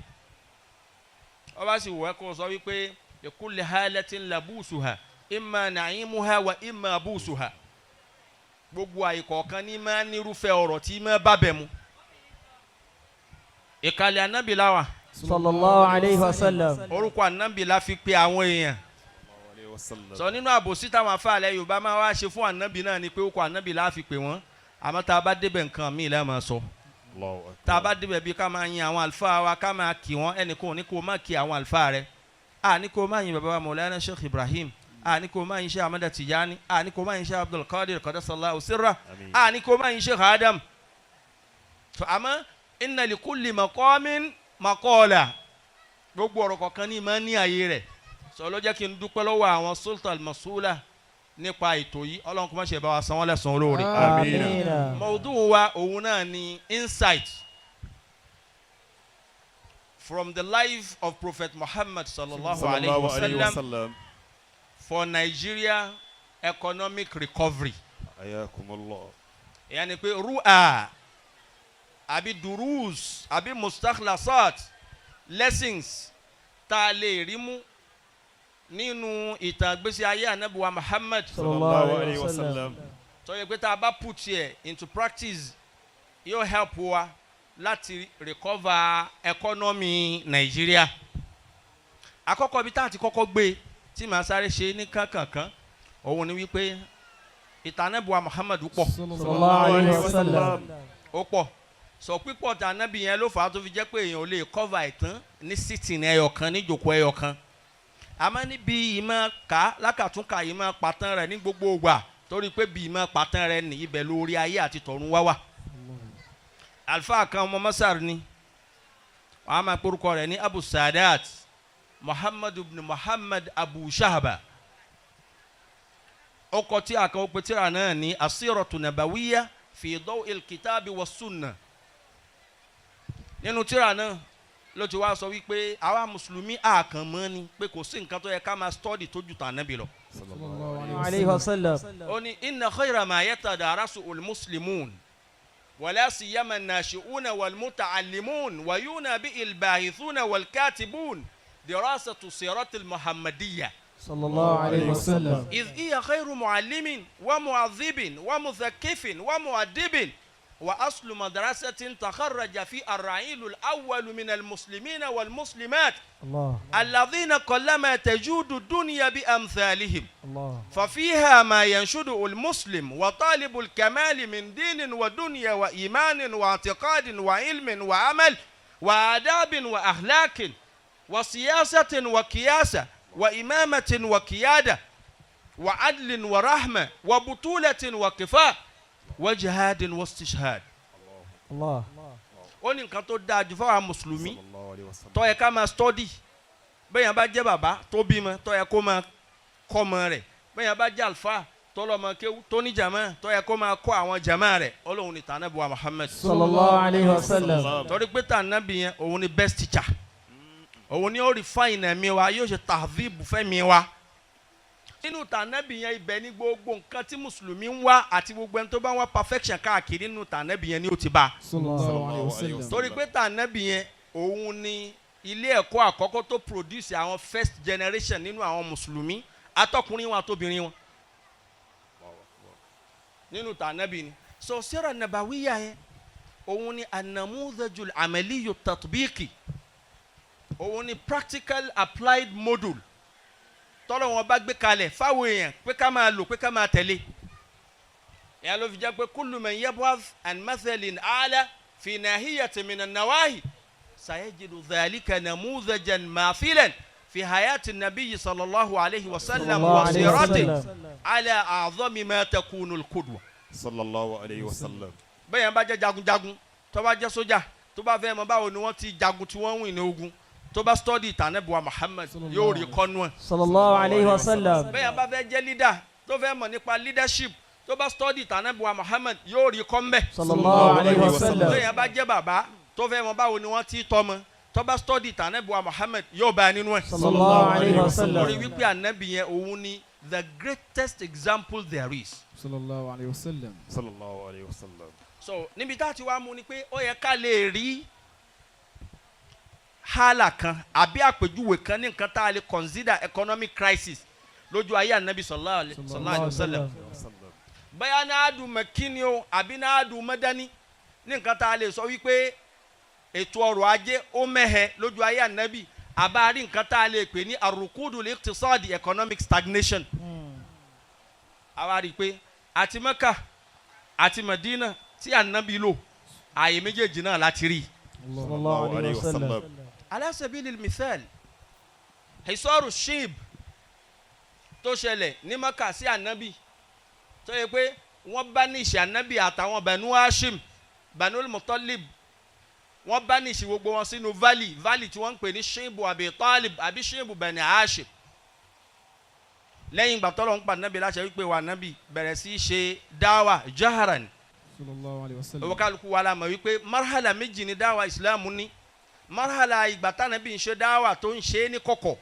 C: Wọ́n bá sì wọ́ kó sọ wípé likulli halatin labusuha, imma na'imuha wa imma busuha. Gbogbo àyè kọ̀ọ̀kan ní máa nírúfẹ́ ọ̀rọ̀ tí máa bá bẹ̀ mu. Ìkàlẹ̀ anábì láwà.
A: Sallallahu alayhi wa sallam.
C: Orúkọ anábì la fi pe àwọn èèyàn sọ. Nínú àbòsí táwọn afáàlẹ̀ Yorùbá máa wá ṣe fún ànábì náà ni pé ó kọ ànábì la fi pè wọ́n, àmọ́ tá a bá débẹ̀, nǹkan míì la máa sọ. Tá a bá débẹ̀, bí ká máa yin àwọn àlùfáà wa, ká máa kì wọ́n, ẹnìkan ò ní kó má kí àwọn àlùfáà rẹ. A ní kó má yin bàbá wa Mawlana Sheikh Ibrahim, a ní kó má yin Sheikh Ahmad Tijani, a ní kó má yin Sheikh Abdul Qadir qaddasallahu sirra, a ní kó má yin Sheikh Adam. So àmọ́ inna li kulli maqamin maqala, gbogbo ọ̀rọ̀ kọ̀ọ̀kan ní máa ní ààyè rẹ̀. Sọ ló jẹ́ kí n dúpẹ́ lọ́wọ́ àwọn sultan al-masula nípa ètò yìí. Ọlọ́run kó má ṣe bá wa san wọ́n lẹ́san olóore.
A: Àmín.
C: Mọ̀ọ́dún wa òun náà ni insight from the life of Prophet Muhammad sallallahu alayhi wa sallam for Nigeria economic recovery.
D: Ayakumullah.
C: Ìyẹn ni pé ru'a àbí durus àbí mustakhlasat, lessons tá a lè rí mú nínú ìtàn ìgbésí ayé anabiwa Muhammad
A: Sallallahu alayhi wa sallam.
C: tó yẹ pé tá a bá put here into practice, yóò help wa láti recover economy Nàìjíríà. Àkọ́kọ́ bí tá a ti kọ́kọ́ gbé tí màá sáré ṣe ní kánkànkán, òun ni wípé ìtàn anabiwa Muhammad pọ̀.
A: Sallallahu alayhi wa sallam.
C: Ó pọ̀ sọ pípọ̀ tí anabi yẹn ló fà á tó fi jẹ́ pé èèyàn ò lè cover ìtàn ní sitting ẹyọ kan, ní ìjòkó ẹyọ kan. Àmọ́ níbi ìmọ̀ ká lákàtúnkà ìmọ̀ pàtàn rẹ̀ ní gbogbo ìgbà, torí pé bí ìmọ̀ pàtàn rẹ̀ ní ibẹ̀ lórí ayé àti tọ̀run wá wà. Alfa kan ọmọ Masar ni, wọ́n á máa porúkọ rẹ̀ ní Abu Sadat Muhammad ibn Muhammad Abu Shahaba. Ọkọ̀ tí a kan ó pe tírà náà ní Asiratu Nabawiyya fi daw'il kitabi wa sunna. Nínú tírà náà ló ti wá sọ wípé àwa mùsùlùmí àkànmọ́ ni pé kò sí nǹkan tó yẹ ká máa study tó ju tànábì lọ.
A: Alayhi wa sallam.
C: Ó ní inna khayra ma yatadarasu al-muslimun wala siyama an-nashi'una wal-muta'allimun wa yuna bihi al-bahithuna wal-katibun dirasatu sirati al-muhammadiyya.
A: Sallallahu alayhi wa sallam.
C: إذ هي خير معلم ومعذب ومثقف ومؤدب وأصل مدرسة تخرج في الرعيل الأول من المسلمين والمسلمات
A: Allah.
C: الذين قلما تجود الدنيا بأمثالهم.
A: Allah.
C: ففيها ما ينشد المسلم وطالب الكمال من دين ودنيا وإيمان واعتقاد وعلم وعمل وآداب وأخلاق وسياسة وكياسة وإمامة وقيادة وعدل ورحمة وبطولة وكفاء وجهاد واستشهاد.
A: Allah.
C: Ó ní nǹkan tó dáa jù fáwọn mùsùlùmí
D: Sallallahu alayhi wa sallam.
C: tó yẹ ká máa study, bẹ́ẹ̀ yẹn bá jẹ́ bàbá tó bímọ tó yẹ kó máa kọ́ ọmọ rẹ̀, bẹ́ẹ̀ yẹn bá jẹ́ àlùfáà tó lọ́mọ kéwú tó ní jàmá tó yẹ kó máa kọ́ àwọn jàmá rẹ̀, Ọlọ́run ní tànàbí wa Muhammad.
A: Sallallahu alayhi wa sallam.
C: Torí pé tànàbí yẹn òun ni best teacher, òun ni ó refine ẹ̀mí wa, yóò ṣe tahdhib fẹ́mi wa. Nínú tànàbí yẹn ibẹ̀ ní gbogbo nǹkan tí mùsùlùmí ń wá àti gbogbo ẹni tó bá ń wá perfection káàkiri, nínú tànàbí yẹn ni ó ti bá.
E: Sallallahu alayhi wa sallam.
C: Torí pé tànàbí yẹn òun ni ilé ẹ̀kọ́ àkọ́kọ́ tó produce àwọn first generation nínú àwọn mùsùlùmí, atọ́kùnrin wọn àtobìnrin wọn, nínú tànàbí ni. So sira nabawiya yẹn òun ni anamudhajul amaliyu tatbiki, òun ni practical applied module tọ́lọ̀ wọn bá gbé kalẹ̀ fáwọn èèyàn pé ká máa lò, pé ká máa tẹ̀lé. Ìyá ló fi jẹ́ pé kullu man yab'ath an mathalin a'la fi nahiyatin minan nawahi sayajidu dhalika namudhajan mathilan fi hayati nabiyyi sallallahu alayhi wa sallam wa siratihi ala a'zami ma takunu al-qudwa.
D: Sallallahu alayhi wa sallam.
C: Bẹ́ẹ̀ yẹn bá jẹ́ jagunjagun, tó bá jẹ́ sójà, tó bá fẹ́ mọ báwo ni wọ́n ti jagun tí wọ́n ń win ní ogun, tó bá study ìtànẹ́bùwà Muhammad yóò rí kọ́nú ẹ̀.
A: Sallallahu alayhi wa sallam.
C: Bẹ́ẹ̀ yẹn bá fẹ́ jẹ́ leader, tó fẹ́ mọ̀ nípa leadership, tó bá study ìtànẹ́bùwà Muhammad yóò rí kọ́ mbẹ́.
A: Sallallahu alayhi wa sallam.
C: Bẹ́ẹ̀ yẹn bá jẹ́ bàbá tó fẹ́ mọ báwo ni wọ́n ti tọ́mọ, tó bá study ìtànẹ́bùwà Muhammad yóò bá a nínú ẹ̀.
A: Sallallahu alayhi wa sallam.
C: Torí wípé ànábì yẹn òun ni the greatest example there is.
E: Sallallahu alayhi wa sallam.
D: Sallallahu alayhi wa sallam.
C: So níbi tá a ti wá mú ni pé ó yẹ ká lè rí hálà kan àbí àpèjúwe kan ní nǹkan tá a lè consider economic crisis lójú ayé ànábì sallallahu alayhi wa sallam, bóyá náà dùn mẹ́kíni o àbí náà dùn mẹ́dání, ní nǹkan tá a lè sọ wípé ètò ọrọ̀ ajé ó mẹ́hẹ lójú ayé ànábì, àbá rí nǹkan tá a lè pè ní arrukudu iqtisadi, economic stagnation. Àwa rí i pé àti Mẹ́kà àti Mẹdínà tí ànábì lò, ààyè méjèèjì náà láti rí i.
A: Sallallahu alayhi wa sallam.
C: Ala sabilil mithal, hisaru shib tó ṣẹlẹ̀ ní Mẹ́kà sí ànábì, tó yẹ pé wọ́n bá ní ìṣe ànábì àtàwọn Banu Hashim, Banu Muttalib, wọ́n bá ní ìṣe gbogbo wọn sínú valley tí wọ́n ń pè ní Shibu Abi Talib àbí Shibu Bani Hashim. Lẹ́yìn ìgbà tọ́lọ̀ ń pa ànábì láṣẹ wípé wà ànábì bẹ̀rẹ̀ sí í ṣe dáwà jaharan.
E: Sallallahu alayhi wa sallam.
C: Owó kálukú wa la mọ̀ wípé marhala méjì ni dáwà ìsìlámù ní. Marhala ìgbà tánàbí ń ṣe dáwà tó ń ṣe é ní kọ̀kọ̀,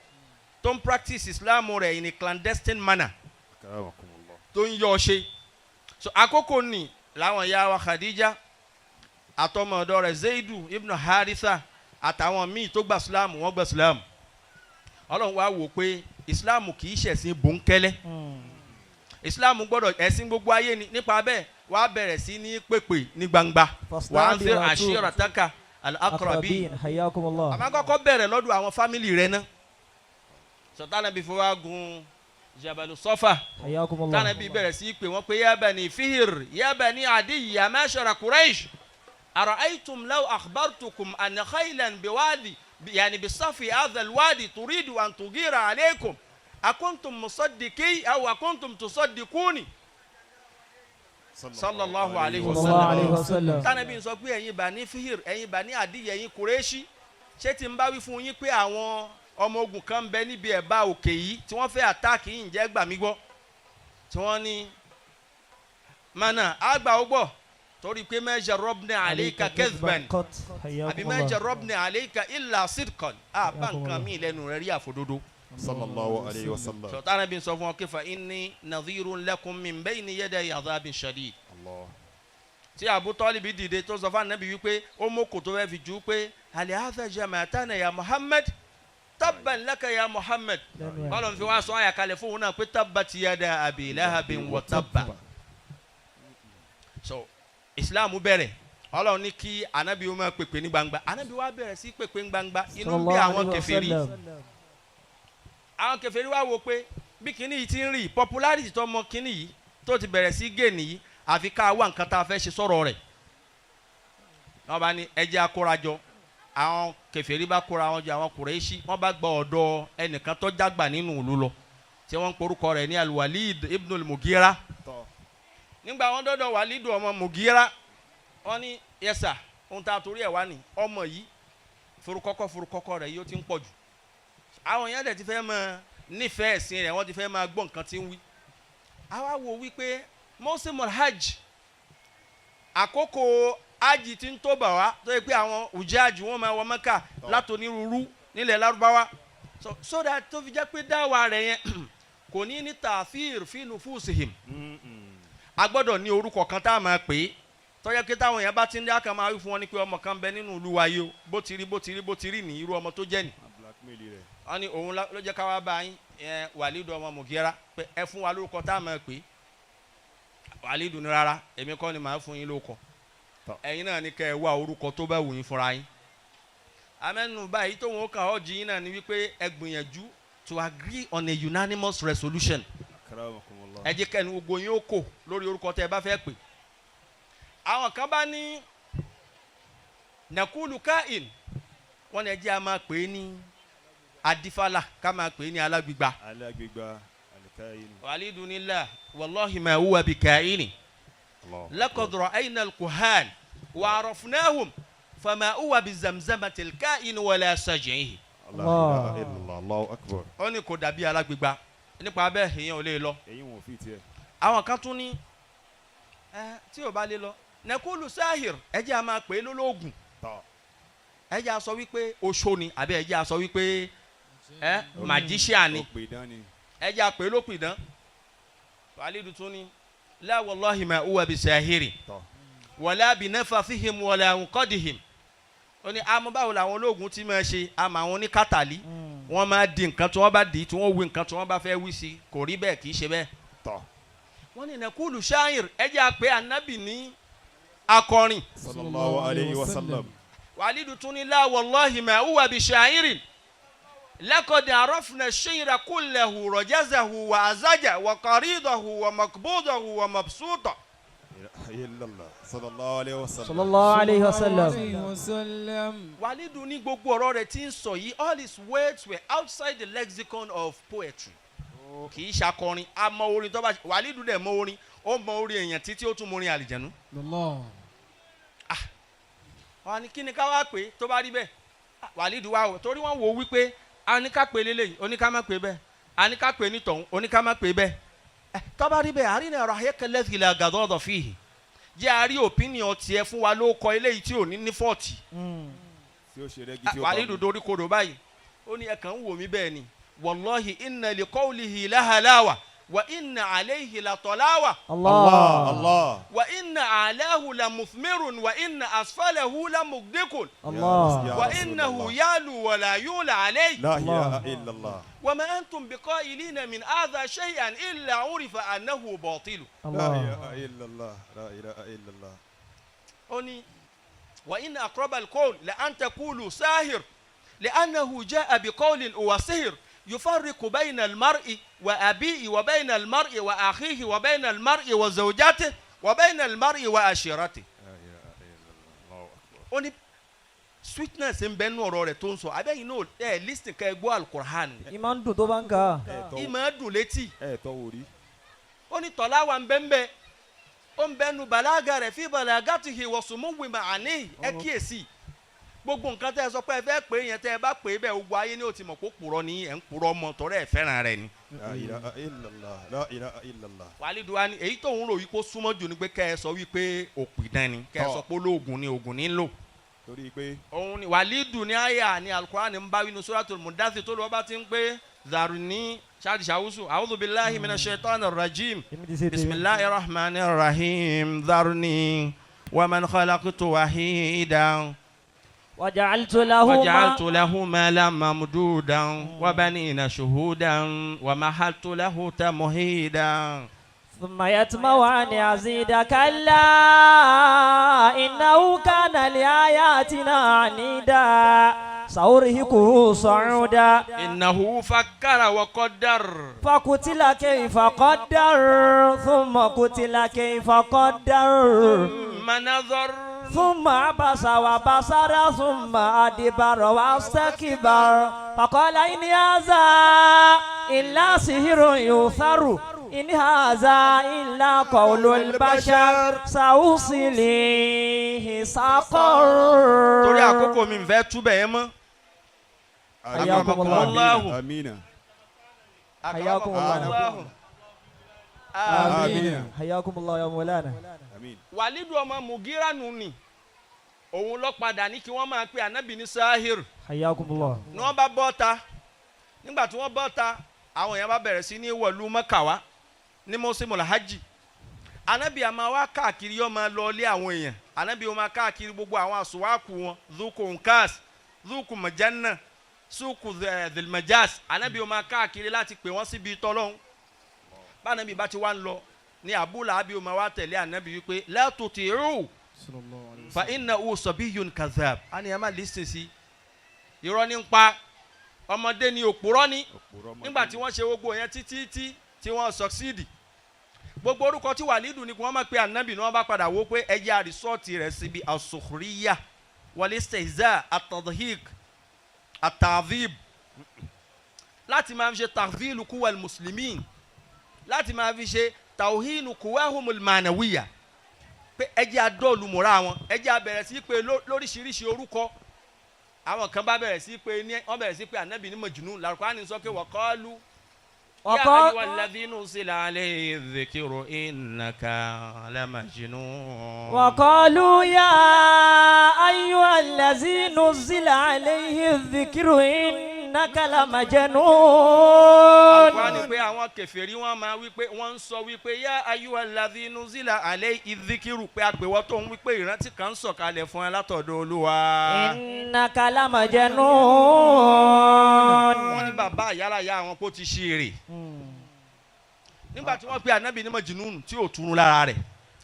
C: tó ń practice ìsìlámù rẹ̀ in a clandestine manner,
D: Akramakumullah.
C: tó ń yọ ọ ṣe. So àkókò ní làwọn ìyá wa Khadija àtọmọ ọ̀dọ̀ rẹ̀ Zaidu ibn Haritha àtàwọn míì tó gba ìsìlámù, wọ́n gba ìsìlámù. Ọlọ́run wá wò pé ìsìlámù kì í ṣẹ̀sìn bòńkẹ́lẹ́, ìsìlámù gbọ́dọ̀ ẹ̀sìn gbogbo ayé ni. Nípa bẹ́ẹ̀ wàá bẹ̀rẹ̀ sí ní pèpè ní gbangba, wàá ń fẹ́ ashirataka al-aqrabin.
A: Hayyakumullah.
C: Àmọ́ kọ́kọ́ bẹ̀rẹ̀ lọ́dọ̀ àwọn family rẹ̀ náà. Sọ̀tánà bí fọwọ́ gun Jabalu Safa,
A: Hayyakumullah.
C: tánà bí bẹ̀rẹ̀ sí pé wọ́n pé ya bani Fihr, ya bani Adiy, ya mashara Quraysh, ara'aytum law akhbartukum anna khaylan biwadi يعني بصف هذا الوادي تريد أن تغير عليكم أكنتم مصدقي أو أكنتم تصدقوني؟ صلى الله عليه
A: صلى الله عليه
C: وسلم.
A: وسلم.
C: Tánàbí sọ pé ẹ̀yin Bani Fihir, ẹ̀yin Bani Adiy, ẹ̀yin Kùrẹ́ṣì, ṣé tí ń bá wí fún yín pé àwọn ọmọ ogun kan ń bẹ níbi ẹ̀bá òkè yìí tí wọ́n fẹ́ attack yìí, ǹjẹ́ gbà mí gbọ́? Tí wọ́n ní mana àgbà ó gbọ́, torí pé ما جربنا عليك كذبا àbí ما جربنا عليك إلا صدقا, àbá nǹkan míì lẹ́nu rẹ̀ rí àfòdodo.
D: صلى الله عليه وسلم.
C: Sọ̀tàn bí sọ fún wọn kí فإني نذير لكم من بين يدي عذاب شديد.
D: الله.
C: Tí Abu Talib dìde tó sọ fún anabi wípé ó mú kòtò fẹ́ fi jù ú pé ألهذا جمعتنا يا محمد تبا لك يا محمد. Bọ́lá fi wá sọ àyàkálẹ̀ fóun náà pé تبت يدا أبي لهب وتب. So Islam bẹ̀rẹ̀, Ọlọ́run ní kí anabi ó máa pèpè ní gbangba. Anabi wa bẹ̀rẹ̀ sí pèpè ní gbangba, inú bí àwọn kèfèrí. Àwọn kèfèrí wá wo pé bí kinní yìí ti ń rí popularity tó mọ kinní yìí tó ti bẹ̀rẹ̀ sí gé nìyí, àfi ká wá nǹkan tá a fẹ́ ṣe sọ̀rọ̀ rẹ̀. Wọ́n bá ní ẹjẹ́ akórajọ. Àwọn kèfèrí bá kóra wọn jọ, àwọn Kùrẹ́ṣì, wọ́n bá gba ọ̀dọ̀ ẹnìkan tó jágbà nínú ìlú lọ tí wọ́n ń porúkọ rẹ̀ ní Al-Walid ibn al-Mugira. Nígbà wọn dọ́dọ̀ Walid ọmọ Mugira, wọ́n ní yẹsà, ohun tá a torí ẹ̀ wá ní ọmọ yìí, forúkọ́kọ́ forúkọ́kọ́ rẹ̀ yóò ti ń pọ̀ jù. Àwọn èèyàn dẹ̀ ti fẹ́ máa nífẹ̀ẹ́ ẹ̀sìn rẹ̀, wọ́n ti fẹ́ máa gbọ́ nǹkan tí ń wí. Àwa wo wípé mọ́símọ̀ hajj, àkókò hajj ti ń tó bà wá, tó yẹ pé àwọn ùjáàjì wọ́n máa wọ Mẹ́kà látònírúurú nílẹ̀ Lárúbáwá, so that tó fi jẹ́ pé dáwà rẹ̀ yẹn kò ní ní تأثير في نفوسهم, a gbọ́dọ̀ ní orúkọ kan tá a máa pè é, tó yẹ pé táwọn èèyàn bá ti ń dá kan máa wí fún wọn ní pé ọmọ kan bẹ nínú ìlú wa yìí o, bó ti rí, bó ti rí, bó ti rí ní irú ọmọ tó jẹ́ ni. Wọ́n ní òun ló jẹ́ ká wá bá yín ẹ Wàlídù ọmọ Mùgírà pé ẹ fún wa lórúkọ tá a máa pè é. Wàlídù ní rárá, èmi kọ́ ni màá fún yín lórúkọ, ẹ̀yin náà ní kẹ́ ẹ wá orúkọ tó bá wù yín fúnra yín. Amẹ́nu báyìí tóun ó kàn ọ́ jí yín náà ni wípé ẹ gbìyànjú to agree on a unanimous resolution. Ẹ jẹ́ kẹ́ni gbogbo yín ó kò lórí orúkọ tẹ́ ẹ bá fẹ́ pè. Àwọn kan bá ní نقول كاهن, wọ́n ní ẹ jẹ́ a máa pè é ní adífálà, ká máa pè é ní alágbègbà.
D: Alágbègbà, الكاهن.
C: Wàlídù ní لا والله ما هو بكاهن.
D: الله.
C: لقد رأينا الكهان وعرفناهم فما هو بزمزمة الكاهن ولا سجعه.
D: لا إله إلا الله، الله أكبر.
C: Ó ní kò dàbí alágbègbà, nípa bẹ́ẹ̀ èèyàn ò lè lọ.
D: Èyí wọn ò fi tiẹ̀.
C: Àwọn kan tún ní ẹ tí ò bá lè lọ, نقول ساحر, ẹ jẹ́ a máa pè é lólóògùn.
D: Tọ́.
C: Ẹ jẹ́ a sọ wípé oṣó ni, àbí ẹ jẹ́ a sọ wípé ẹ magician ni.
D: Ó pè dání.
C: Ẹ jẹ́ a pè é lópìdán. Wàlídù tún ní لا والله ما هو بساحر
D: Tọ́.
C: ولا بنفثهم ولا عقدهم. Ó ní àmọ́ báwo làwọn ológun ti máa ṣe, àmọ́ àwọn oníkàtàlí wọ́n máa di nǹkan tí wọ́n bá di, tí wọ́n wí nǹkan tí wọ́n bá fẹ́ wí sí. Kò rí bẹ́ẹ̀, kì í ṣe bẹ́ẹ̀.
D: Tọ́.
C: Wọ́n ní نقول شاعر, ẹ jẹ́ a pè ànábì ní akọrin.
D: صلى الله عليه وسلم.
C: Wàlídù tún ní لا والله ما هو بشاعر لقد عرفنا الشعر كله رجزه وهزجه وقريضه ومقبوضه ومبسوطه.
D: إلا الله، صلى الله عليه وسلم.
A: صلى الله عليه وسلم.
E: وسلم.
C: Wàlídù ní gbogbo ọ̀rọ̀ rẹ̀ tí ń sọ yìí, all his words were outside the lexicon of poetry, kì í ṣakọrin. A mọ orin tó bá Wàlídù dẹ̀ mọ orin, ó mọ orin èèyàn títí ó tún mọ orin àlìjẹ̀nu.
E: الله.
C: Wọ́n ní kí ni ká wá pé tó bá rí bẹ́ẹ̀? Wàlídù wá wò, torí wọ́n wò ó wípé a ní ká pè lélẹ́yìí, ó ní ká má pè bẹ́ẹ̀, a ní ká pè ní tọ̀hún, ó ní ká má pè bẹ́ẹ̀. Ẹ tó bá rí bẹ́ẹ̀, أرنا رأيك الذي لا غضاضة فيه, jẹ́ a rí opinion tiẹ̀, fún wa ló kọ eléyìí tí ò ní fault.
D: Tí ó ṣe rẹ́gí, tí ó bá
C: Wàlídù
D: mu.
C: dorí kodò báyìí, ó ní ẹ kàn ń wò mí bẹ́ẹ̀ ni, والله إن لقوله لحلاوة وإن عليه لطلاوة.
D: الله الله.
C: وإن أعلاه لمثمر وإن أسفله لمغدق.
A: الله.
D: يا رسول
C: وإنه
D: الله.
C: يعلو ولا يعلى عليه.
D: لا إله إلا الله.
C: وما أنتم بقائلين من هذا شيئا إلا عرف أنه باطل.
D: لا
A: الله.
D: إله إلا الله، لا إله إلا الله.
C: Ó ní وإن أقرب القول لأن تقولوا ساحر لأنه جاء بقول هو سحر يفرق بين المرء وأبيه وبين المرء وأخيه وبين المرء وزوجته وبين المرء وعشيرته.
D: لا إله إلا الله، الله أكبر.
C: Ó ní Sweetness ń bẹ nú ọ̀rọ̀ rẹ̀ tó ń sọ. Abẹ́yìn náà ẹ̀ listen, kẹ́ ẹ gbọ́ Alukur'an.
A: Ìmọ̀ ń dùn tó bá ń kà á.
D: Ẹ tọ́.
C: Ìmọ̀ dùn létí.
D: Ẹ tọ́ wò rí.
C: Ó ní tọ́lá wa ń bẹ́ ń bẹ́, ó ń bẹ́ nu bàlágà rẹ̀ fi balagatihi wa sumuwi ma'anihi. Ẹ kíyèsí, gbogbo nǹkan tẹ́ ẹ sọ pé ẹ fẹ́ pè é yẹn, tẹ́ ẹ bá pè é bẹ́ẹ̀, gbogbo ayé ni ó ti mọ̀ kó purọ́ ni, ẹ̀ ń purọ́ mọ́ tọ́rẹ́ ẹ̀ fẹ́ràn rẹ̀ ni.
D: La ilaha illallah, la ilaha illallah.
C: Wàlídùú wa ni èyí tóun rò yìí kó súnmọ́ jù ni pé kẹ́ ẹ sọ wípé òpìdán ni, kẹ́ ẹ sọ pé olóògùn ni, ògùn ní lò.
D: Torí pé
C: Òun ni Wàlídù ní àyà ní Alukur'an ń bá wínú Suratul Mudaththir tó lọ́ọ́ bá ti ń pé zaruni ṣáàdì ṣàwùsù a'udhu billahi minash shaitanir rajim.
A: Èmi ti ṣe tèmi.
C: Bismillahir rahmanir rahim, dharni wa man khalaqtu wahidan.
A: وجعلت له
C: وجعلت له مالا ممدودا وبنين شهودا ومهدت له تمهيدا.
A: ثم يطمع أن يزيد، كلا إنه كان لآياتنا عنيدا، سأرهقه صعودا.
C: إنه فكر وقدر.
A: فقتل كيف قدر، ثم قتل كيف قدر.
C: ثم نظر.
A: ثم عبس وبصر، ثم أدبر واستكبر، فقال إن هذا إلا سحر يؤثر، إن هذا إلا قول البشر، سأصليه سقر.
C: Torí àkókò mi ń fẹ́ túbẹ̀ yẹn mọ́.
A: حياكم الله.
C: الله.
D: Amina.
A: حياكم الله.
D: آمين.
A: حياكم الله يا مولانا.
D: Amin.
C: Wàlídù ọmọ Mugira nù ni òun lọ padà ní kí wọ́n máa pe ànábì ní sahir.
A: حياكم الله.
C: Ni wọ́n bá bọ́ ta, nígbà tí wọ́n bọ́ ta, àwọn èèyàn bá bẹ̀rẹ̀ sí ní wọ̀lú Mẹ́kà wá ní mọ́símù hajj. Ànábì àmà wá káàkiri, yóò máa lọ ilé àwọn èèyàn. Ànábì ó máa káàkiri gbogbo àwọn àsùwákù wọn, zuku nkas, zuku majanna, suku dhilmajas. Ànábì ó máa káàkiri láti pè wọ́n síbi tọ́lọ́hún. Bánábì bá ti wá ń lọ ní abúlé àbí ó máa wá tẹ̀lé ànábì wípé la tuti'u fa innahu sabiyyun kadhab. Á ní ẹ má listen sí, irọ́ ní ń pa, ọmọdé ni, òpùrọ́ ni. Nígbà tí wọ́n ṣe gbogbo yẹn títí tí tí wọ́n succeed, gbogbo orúkọ tí Wàlídù ni kí wọ́n máa pe ànábì ni wọ́n bá padà wó pé ẹjẹ́ àrísọ́ọ̀tì rẹ̀ síbi as-sukhriya wal-istihza, at-tadhik, at-ta'dhib, láti máa fi ṣe tahdhilu quwwal muslimin, láti máa fi ṣe tawhinu quwwahumul manawiya, pé ẹjẹ́ adóòlù mọ́ra wọn, ẹjẹ́ abẹ̀rẹ̀ sí pé lóríṣiríṣi orúkọ. Àwọn kan bá bẹ̀rẹ̀ sí pé ní wọ́n bẹ̀rẹ̀ sí pé ànábì ní majnun. Làrúkọ sọ pé wa qalu ya ayyuhal ladhi nuzila alayhi dhikiru innaka lamajnun.
A: وقالوا يا أيها الذي نزل عليه الذكر إنك لمجنون.
C: Àlùkùránì ní pé àwọn kèfèrí wọn máa wí pé, wọ́n ń sọ wípé ya ayyuhal ladhi nuzila alayhi dhikiru, pé àpèwọ́ tó ń wípé ìrántí kan ń sọ̀kalẹ̀ fún ẹ látọ̀dọ̀ Olúwa.
A: إنك لمجنون.
C: Wọ́n ní bàbá àyálàyà àwọn kó ti ṣe èrè. Nígbà tí wọ́n pe ànábì ní majnun tí ò túnú lára rẹ̀,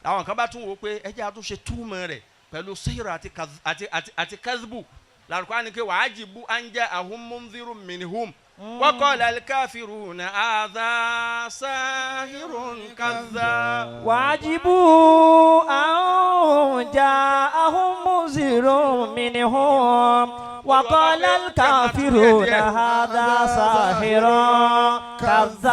C: àwọn kan bá tún wò ó pé ẹ jẹ́ àtúnṣe túmọ̀ rẹ̀ pẹ̀lú sihir àti kazbu. Làrúkọ ni pé wa'ajibu an ja'ahum mundhirun minhum wa qala al-kafiruna hadha sahirun kadhab.
A: وعجبوا أن جاءهم منذر منهم، وقال الكافرون هذا ساحر كذاب.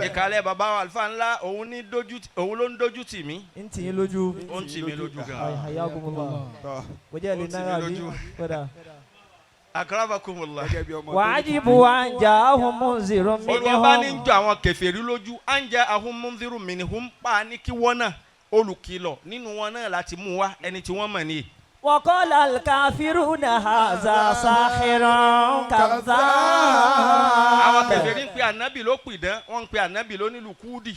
C: Ìkàlẹ̀ bàbá wa àlùfáà ńlá, òun ní dojú, òun ló ń dojú tì mí.
A: Ń tì í lójú.
C: Ó ń tì mí lójú gan.
A: حياكم الله. Kò jẹ́ lè
C: Ó tì mí
A: náírà bí
C: lójú.
A: kódà.
C: Akramakumullah.
D: Gẹ́gẹ́ bí ọmọ tó ní
A: وعجبوا أن جاءهم منذر
C: Olúwa bá ní
A: منهم.
C: jọ àwọn kèfèrí lójú, an ja'ahum mundhirun minhum, pa ní kí wọ́n náà olùkìlọ̀ nínú wọn náà láti mú wa, ẹni tí wọ́n mọ̀ ní.
A: وقال الكافرون هذا ساحر كذاب.
C: Àwọn kèfèrí ń pe ànábì ló pìdán, wọ́n ń pe ànábì ló nílùú kúdì,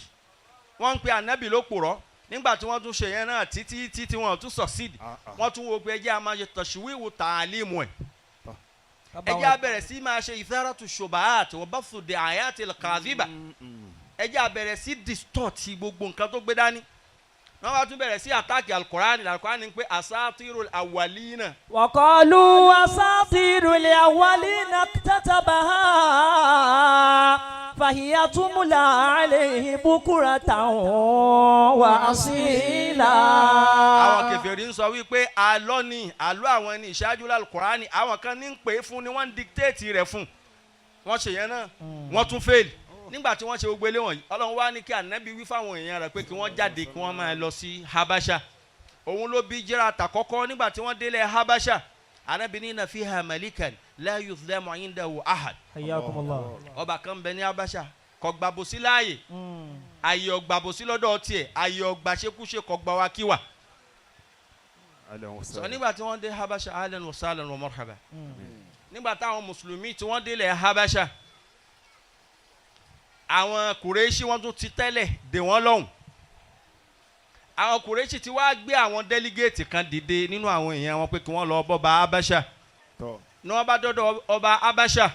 C: wọ́n ń pe ànábì ló pòrọ́. Nígbà tí wọ́n tún ṣe yẹn náà títí tí wọ́n tún succeed, wọ́n tún wo pé ẹjẹ́ a máa ṣe tashwihu ta'alimu ẹ̀, ẹjẹ́ a bẹ̀rẹ̀ sí máa ṣe itharatu shubahat wa bathu di'ayatil kadhiba, ẹjẹ́ a bẹ̀rẹ̀ sí distort gbogbo nǹkan tó gbé dání. Wọ́n bá tún bẹ̀rẹ̀ sí attack alukurani. Alukurani ń pé asatirul awwalina.
A: وقالوا أساطير الأولين اكتتبها. فهي تملى عليه بكرة وأصيلا.
C: Àwọn kèfèrí ń sọ wípé àlọ́ ni àlọ́ àwọn ẹni ìṣáájú lálùkùránì, àwọn kan ní ń pè é fún ni, wọ́n ń dictate rẹ̀ fún. Wọ́n ṣe yẹn náà, wọ́n tún fail. Nígbà tí wọ́n ṣe gbogbo eléwọ̀n yìí, Ọlọ́run wá ní kí Ànábì wí fáwọn èèyàn rẹ̀ pé kí wọ́n jáde, kí wọ́n máa lọ sí Habasha. Òun ló bí jẹ́ra àtàkọ́kọ́. Nígbà tí wọ́n délẹ̀ Habasha, Ànábì ní inna fiha malikan la yuzlamu indahu ahad.
A: حياكم الله.
C: Ọba kan bẹ ní Habasha, kò gbàbòsí láàyè, àyè ọgbàbòsí lọ́dọ̀ tiẹ̀, àyè ọgbà ṣekúṣe, kò gbà wá kíwà. Sọ nígbà tí wọ́n dé Habasha, ahlan wa sahlan wa marhaba. Nígbà táwọn mùsùlùmí tí wọ́n délẹ̀ Habasha, àwọn Kùrẹ́ṣì, wọ́n tún ti tẹ́lẹ̀ dè wọ́n lọ́hùn. Àwọn Kùrẹ́ṣì ti wá gbé àwọn delegate kan dìde nínú àwọn èèyàn wọn pé kí wọ́n lọ bọ́ba Habasha. Ní wọ́n bá dọ́dọ̀ ọba Habasha,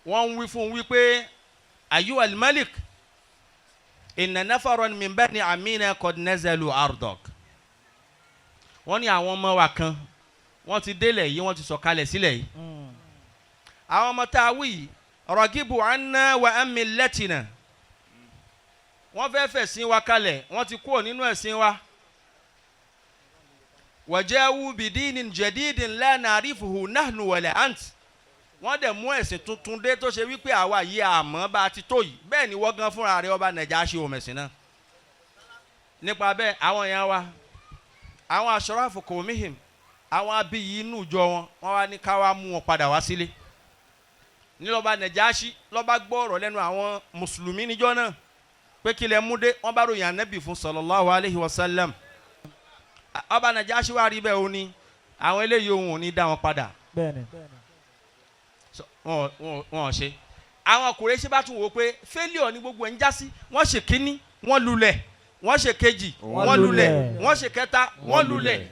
C: wọ́n ń wí fún un wípé, ayu al-malik, inna nafaran min bani amina qad nazalu ardak. Wọ́n ní àwọn ọmọ wa kan, wọ́n ti délẹ̀ yìí, wọ́n ti sọ̀kalẹ̀ sílẹ̀ yìí. Àwọn ọmọ tá a wí yìí, ragibu anna wa an millatina, wọ́n fẹ́ fẹ̀sìn wa kalẹ̀, wọ́n ti kúrò nínú ẹ̀sìn wa. Waja'u bidinin jadidin la na'rifuhu nahnu wala ant. Wọ́n dẹ̀ mú ẹ̀sìn tuntun dé tó ṣe wípé àwa yìí àmọ́ bá a ti tó yìí, bẹ́ẹ̀ ni wọ́n gan fúnra rẹ̀, ọba Nàìjíríà, ṣe òmẹ̀sìn náà. Nípa bẹ́ẹ̀, àwọn èèyàn wa, àwọn ashrafu qawmihim, àwọn abiyì inú ìjọ wọn, wọ́n wá ní ká wá mú wọn padà wá sílé. Ní lọ́ba Nàìjíríà lọ́ba gbọ́ ọ̀rọ̀ lẹ́nu àwọn mùsùlùmí níjọ́ náà pé kí lẹ mú dé, wọ́n bá ròyìn Ànábì fún sallallahu alayhi wa sallam. Ọba Nàìjíríà wá rí bẹ́ẹ̀, ó ní àwọn eléyìí, òun ò ní dá wọn padà. Wọn ò ṣe. Àwọn Kùrẹ́ṣì bá tún wò ó pé failure ní gbogbo ẹ̀ ń já sí. Wọ́n ṣe kínní, wọ́n lulẹ̀. Wọ́n ṣe kejì, wọ́n lulẹ̀. Wọ́n ṣe kẹta, wọ́n lulẹ̀.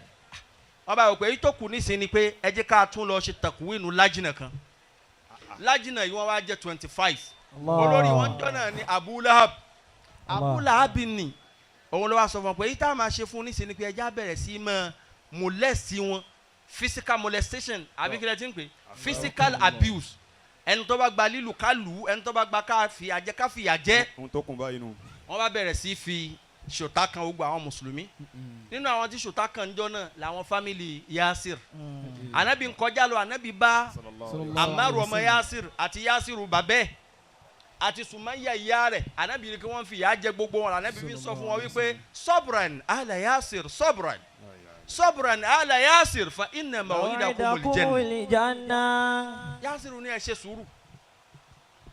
C: Wọ́n bá wò pé èyí tó kù nísìnyí ni pé ẹ jẹ́ ká tún lọ ṣe takwinu lajna kan. Lajna yìí, wọ́n wá jẹ́ 25. Olórí wọn jọ náà ni Abu Lahab. Abu Lahab ni òun ló wá sọ fún wọn pé èyí tá a máa ṣe fún nísìnyí ni pé ẹ já bẹ̀rẹ̀ sí máa molest wọn, physical molestation, àbí kí lẹ ti ń pè, physical abuse. Ẹni tó bá gba lílù, ká lù ú. Ẹni tó bá gba ká fi àjẹ, ká fìyà jẹ.
D: Ohun tó kún báyìí nù.
C: Wọ́n bá bẹ̀rẹ̀ sí fi ṣòtá kan gbogbo àwọn mùsùlùmí. Nínú àwọn tí ṣòtá kan jọ náà làwọn family Yasir. Anabi ń kọjá lọ, Anabi bá Amaru ọmọ Yasir àti Yasiru bàbẹ́ àti Sumaya ìyá rẹ̀. Anabi ní kí wọ́n fi ìyà jẹ gbogbo wọn. Anabi fi sọ fún wọn wípé, sabran ala Yasir, sabran, sabran ala Yasir, fa inna maw'idakumul janna. Yasiru ní ẹ ṣe sùúrù.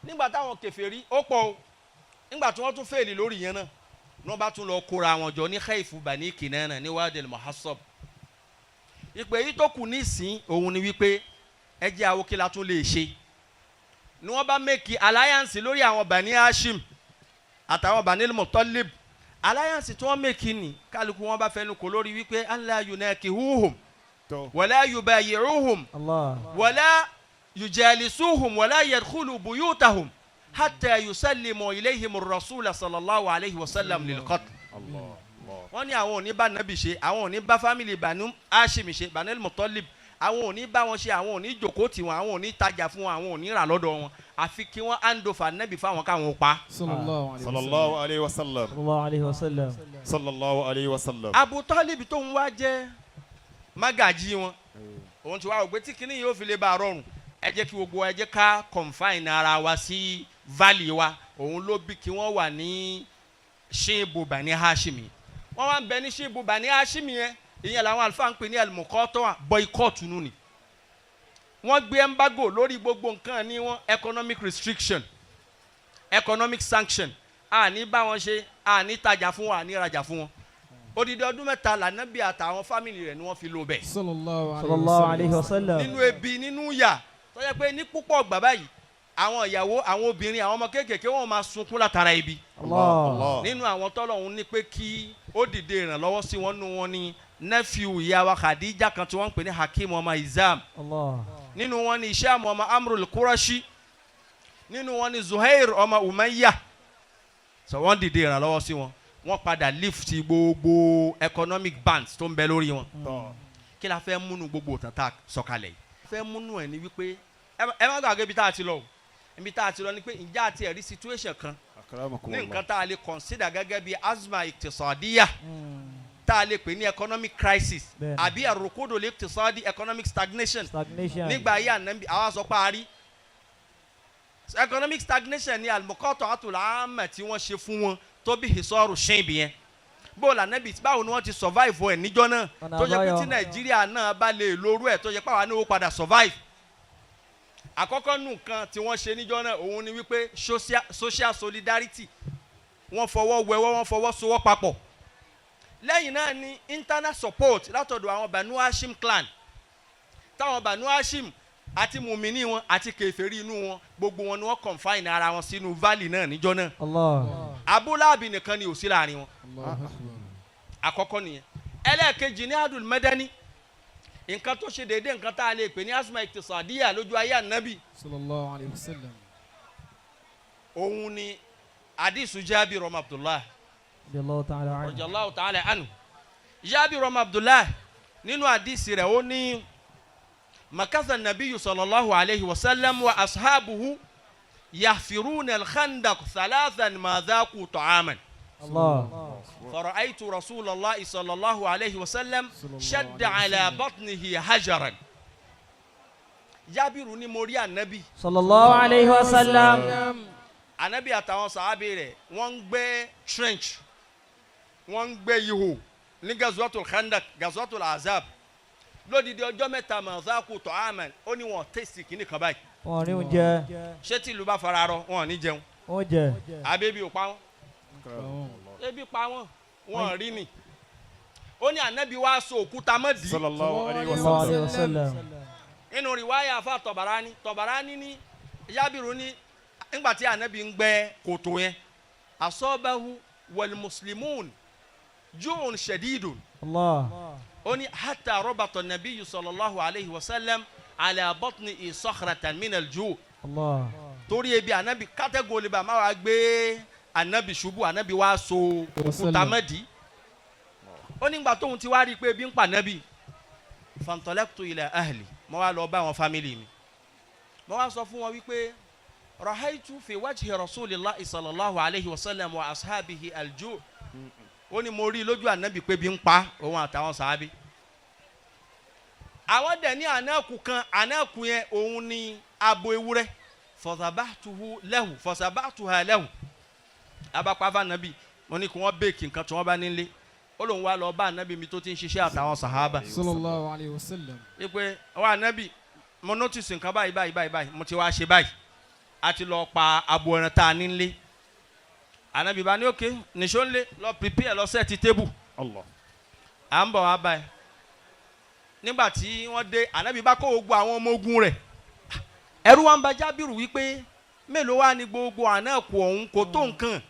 C: Nígbà táwọn kèfèrí ó pọ̀ o, nígbà tí wọ́n tún fail lórí yẹn náà, ní wọ́n bá tún lọ kóra wọn jọ ní Khaifu Bani Kinana ní Wadil Muhassab. Ìpè yìí tó kù nísìn òun ni wípé ẹ jẹ́ àwọn kí la tún lè ṣe. Ni wọ́n bá make alliance lórí àwọn Bani Hashim àtàwọn Bani Muttalib. Alliance tí wọ́n make ni, kálukú wọn bá fẹnu kò lórí wípé alla yunakihuhum wala yubayi'uhum wala yujalisuhum wala yadkhulu buyutahum hatta yusallimu ilayhim ar-rasula sallallahu alayhi wa sallam lil qatl. Wọ́n ní àwọn ò ní bá Nabi ṣe, àwọn ò ní bá family Banu Hashim ṣe, Banu Muttalib, àwọn ò ní bá wọn ṣe, àwọn ò ní jòkó tì wọn, àwọn ò ní tajà fún wọn, àwọn ò ní rà lọ́dọ̀ wọn, àfi kí wọ́n hand over Nabi fáwọn káwọn pa.
D: Sallallahu alayhi wa sallam.
A: Sallallahu alayhi wa sallam.
D: Sallallahu alayhi wa sallam.
C: Abu Talib tó ń wá jẹ́ mágàjí wọn, òun ti wá ògbé tí kinní yóò fi lè bá a rọrùn, ẹ jẹ́ kí gbogbo ẹ jẹ́ ká confine ara wa sí valley wa. Òun ló bí kí wọ́n wà ní ṣéèbù Bani Hashimi. Wọ́n wá ń bẹ ní ṣéèbù Bani Hashimi yẹn. Ìyẹn làwọn àlùfáà ń pè ní al-muqata'a, boycott nù ni. Wọ́n gbé embargo lórí gbogbo nǹkan ní wọn, economic restriction, economic sanction. Àní bá wọn ṣe, àní tajà fún wọn, àní rajà fún wọn. Odidi ọdún 3 lànàbí àtàwọn family rẹ̀ ni wọ́n fi lò bẹ́ẹ̀.
A: Sallallahu alayhi wa sallam.
C: Nínú ebi, nínú yà, tó jẹ́ pé ní púpọ̀ gbà báyìí, àwọn ìyàwó, àwọn obìnrin, àwọn ọmọ kéékèèké, wọn máa sunkún látara ibi.
A: Allah.
C: Nínú àwọn tọ́lọ́hún ní pé kí ó dìde ìrànlọ́wọ́ sí wọn, nínú wọn ní nephew ìyá wa Khadija kan tí wọ́n ń pè ní Hakim ọmọ Izam.
A: Allah.
C: Nínú wọn ní Isham ọmọ Amrul Qurashi. Nínú wọn ní Zuhair ọmọ Umayya. Sọ wọ́n dìde ìrànlọ́wọ́ sí wọn, wọ́n padà lift gbogbo economic bans tó ń bẹ lórí wọn. Kí la fẹ́ múnú gbogbo òtàn tá a sọ̀kalẹ̀ yìí? Fẹ́ múnú ẹ̀ ní wípé ẹ má gbàgbé ibi tá a ti lọ o. Ibi tá a ti lọ ni pé ǹjẹ́ àti ẹ̀rí situation kan
D: Akramakum
C: ní
D: Allah.
C: nǹkan tá a lè consider gẹ́gẹ́ bí azma iqtisadiya, tá a lè pè ní economic crisis,
A: Bẹ́ẹ̀ni.
C: àbí ar-rukudu al-iqtisadi, economic stagnation,
A: Stagnation.
C: nígbà ayé Ànábì. Àwa sọ pé a rí economic stagnation ní al-muqata'atul 'amma tí wọ́n ṣe fún wọn tó bí hisaru ṣẹ́ẹ̀bì yẹn. Bó la Ànábì, báwo ni wọ́n ti survive ẹ̀ níjọ́ náà,
A: Ọ̀nà
C: tó jẹ́ pé
A: àbáyọ.
C: tí Nàìjíríà náà bá lè lórú ẹ̀, tó jẹ́ pé àwa náà ó padà survive. Àkọ́kọ́ nù nǹkan tí wọ́n ṣe níjọ́ náà, òun ni wípé social solidarity, wọ́n fọwọ́ wẹwọ́, wọ́n fọwọ́ sowọ́ papọ̀. Lẹ́yìn náà ni internal support látọ̀dọ̀ àwọn Banu Hashim clan, táwọn Banu Hashim àti mùmíní wọn àti kèfèrí inú wọn, gbogbo wọn ni wọ́n confine ara wọn sínú valley náà níjọ́ náà.
A: Allah.
C: Abu Lahab nìkan ni ò sí láàrin wọn.
E: Allahu Akbar.
C: Àkọ́kọ́ nìyẹn. Ẹlẹ́ẹ̀kejì ní adul madani, nǹkan tó ṣe déédéé nǹkan tá a lè pè ní asma iktisadiya lójú ayé Ànábì,
E: Sallallahu alayhi wa sallam.
C: Òun ni hadisu Jabir ọmọ Abdullah
A: Radiyallahu ta'ala anhu.
C: Radiyallahu ta'ala anhu. Jabir ọmọ Abdullah, nínú hadisi rẹ̀, ó ní makatha nabiyu sallallahu alayhi wa sallam wa ashabuhu yahfiruna al-khandaq thalathan ma dhaqu ta'aman.
A: Allah.
C: فرأيت رسول الله صلى الله عليه وسلم
E: صلى الله
C: شد
E: عليه
C: على
E: وسلم.
C: بطنه حجرا. Jábìrù ní mo rí Ànábì,
A: Sallallahu alayhi wa sallam.
C: Ànábì àtàwọn sàábì rẹ̀, wọ́n ń gbẹ́ trench, wọ́n ń gbẹ́ ihò ní Gazwatul Khandak, Gazwatul Azab, lódìdí ọjọ́ 3, ma dhaqu ta'aman. Ó ní wọn taste kìíní kan báyìí.
A: Wọn rí oúnjẹ.
C: Ṣé tí ìlú bá fara rọ, wọn ò ní jẹun?
A: Oúnjẹ.
C: Àbẹ́bí ò pa wọ́n? Ebi pa wọ́n, wọn rí ni. Ó ní Ànábì wá so òkúta mọ́dì.
D: Sallallahu alayhi wa
A: Sallallahu
D: sallam.
A: alayhi wa sallam.
C: Nínú riwaya afa Tọ̀bàrání, Tọ̀bàrání ní Jábìrù ní nígbà tí Ànábì ń gbẹ́ kòtò yẹn, asabahu wal muslimun ju'un shadidun.
A: Allah.
C: Ó ní hatta rabata nabiyyu sallallahu alayhi wa sallam ala batnihi sakhratan min al-ju'.
A: Allah.
C: Torí ebi Ànábì, kátẹ́gùn olè bá má wàá gbé Ànábì ṣubú, Ànábì wá so òkúta mọ́dì. Ó nígbà tóun ti wá rí i pé ebi ń pa Ànábì, fantalaqtu ila ahli, mo wá lọ bá àwọn family mi, mo wá sọ fún wọn wípé rahaitu fi wajhi rasulillahi sallallahu alayhi wa sallam wa ashabihi alju. Ó ní mo rí lójú Ànábì pé ebi ń pa òun àtàwọn sàábì. Àwọn dẹ̀ ní ànákù kan, ànákù yẹn òun ní abo ewúrẹ́. Fọ̀sàbàtuhu lahu, fọ̀sàbàtuha lahu, abakpa Ànábì. Mo ní kí wọ́n bake nǹkan tí wọ́n bá nílé. Ó lóun wá lọ bá Ànábì mi tó ti ń ṣiṣẹ́ àtàwọn sàhábà,
E: Sallallahu alayhi wa sallam.
C: wípé wà Ànábì, mo notice nǹkan báyìí báyìí báyìí báyìí, mo ti wá ṣe báyìí, a ti lọ pa abo ẹran tá a nílé. Ànábì bá ní òkè nìṣó ńlé, lọ prepare, lọ set table.
D: Allah.
C: À ń bọ̀ wá báyìí. Nígbà tí wọ́n dé, Ànábì bá kó gbogbo àwọn ọmọ ogun rẹ̀. Ẹ̀rù wa ń ba Jábìrù wípé mélòó wá ní gbogbo ànákù ọ̀hún, kò tó nǹkan.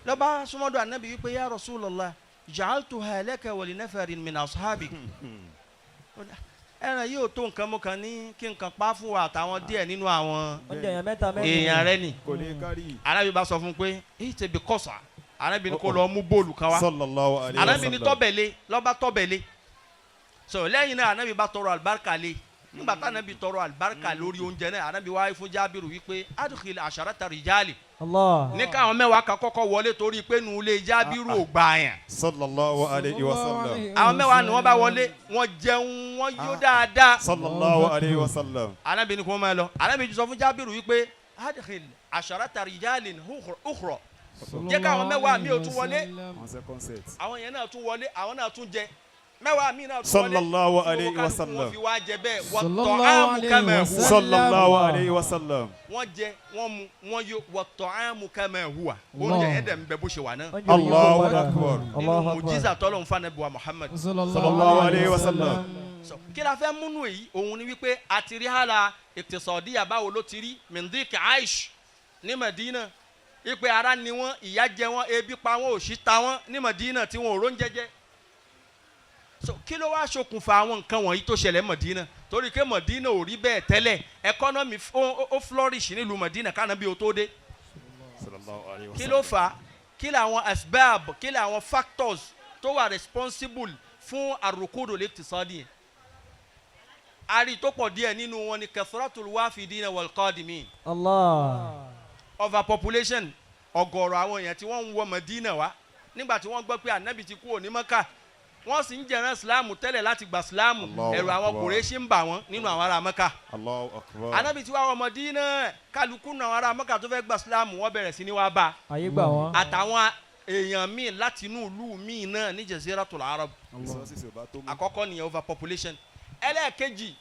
C: Lọ́ba súnmọ́dọ̀ Ànábì wípé ya Rasulullah, ja'altuha laka wa li nafarin min ashabik. Ẹran yìí ò tó nǹkan, mo kàn ní kí n kàn pa fún wa àtàwọn díẹ̀ nínú àwọn
A: Oúnjẹ èèyàn mẹ́ta mẹ́rin.
C: èèyàn rẹ ni.
D: Kò lè kárí.
C: Ànábì bá sọ fún un pé èyí ti bí kọ́sà. Ànábì ní kó lọ mú bóòlù kan wá.
D: Sallallahu alayhi wa
C: Ànábì ní
D: sallam.
C: tọ́bẹ̀lé, lọ́ba tọ́bẹ̀lé. So lẹ́yìn náà, Ànábì bá tọrọ àlùbáríkà lé. Nígbà tá Ànábì tọrọ àlùbáríkà lórí oúnjẹ náà, Ànábì wáyé fún Jábìrù wípé adkhil asharata rijali,
A: Allah.
C: ní káwọn 10 kan kọ́kọ́ wọlé, torí pé nu ilé Jábìrù ò gbà yàn.
D: Sallallahu alayhi wa sallam.
C: Àwọn 10 ni wọ́n bá wọlé, wọ́n jẹun, wọ́n yó dáadáa.
D: Sallallahu alayhi wa sallam.
C: Ànábì ní kí wọ́n máa lọ. Ànábì sọ fún Jábìrù wípé adkhil asharata rijalin ukhra, jẹ́ káwọn 10 mi ò tún wọlé.
D: On second set.
C: Àwọn yẹn náà tún wọlé, àwọn náà tún jẹ. 10 mi náà tún wọlé.
D: Sallallahu
C: Tí
D: alayhi
C: gbogbo
D: wa
C: kálukú wọn
D: sallam.
C: fi wá jẹ bẹ́ẹ̀,
E: Sallallahu
C: wat-ta'amu
E: alayhi
C: kama
E: wa
C: huwa.
E: sallam.
D: Sallallahu alayhi wa sallam.
C: Wọ́n jẹ, wọ́n mu, wọ́n yó. Wat-ta'amu kama huwa, oúnjẹ yẹn dẹ̀ ń bẹ bó ṣe wà náà.
A: Oúnjẹ yìí kò
D: Allahu
A: padà.
D: akbar.
C: Nínú
A: Allahu akbar.
C: mujiza tọ́lọ̀ ń fa Ànábì wa Muhammad.
D: Sallallahu alayhi wa sallam.
C: So, kí la fẹ́ múnú èyí? Òun ni wípé àti rí hàlà ìtìsọ̀díyà, báwo ló ti rí mindik aish ní Madina, ipe ara ni wọn, ìyà jẹ wọn, ebi pa wọn, òṣì ta wọn ní Madina tí wọn ò ró ń jẹjẹ. So kí ló wá ṣokùnfà àwọn nǹkan wọ̀nyí tó ṣẹlẹ̀ Madina? Torí pé Madina ò rí bẹ́ẹ̀ tẹ́lẹ̀. Economy ó flourish nílùú Madina kánàbí o tó dé.
D: Sallallahu alayhi wa
C: Kí
D: sallam.
C: ló fà á? Kí làwọn asbab, kí làwọn factors tó wà responsible fún àròkódò lè ti sọ́ nìyẹn? Ari tó pọ̀ díẹ̀ nínú wọn ni kathratul wafidina wal qadimin.
A: Allah.
C: Overpopulation, ọ̀gọ̀rọ̀ àwọn èèyàn tí wọ́n ń wọ Mẹdínà wá nígbà tí wọ́n gbọ́ pé ànábì ti kúrò ní Mẹ́kà, wọ́n sì ń jẹ̀rán sílámù tẹ́lẹ̀ láti gbà sílámù.
D: Allahu
C: Ẹ̀rù àwọn
D: Akbar.
C: Kùrẹ́ṣì ń bà wọ́n nínú àwọn ará Mẹ́kà.
D: Allahu Akbar.
C: Ànábì tí wàá wọ Mẹdínà, kálukú náà àwọn ará Mẹ́kà tó fẹ́ gbà sílámù wọ́n bẹ̀rẹ̀ sí ní wá bá
A: Ayé gbà wọ́n.
C: àtàwọn èèyàn míì láti inú ìlú míì náà ní Jaziratul Arab.
D: Resources ò bá tó mú.
C: Àkọ́kọ́ nìyẹn, overpopulation. Ẹlẹ́ẹ̀kejì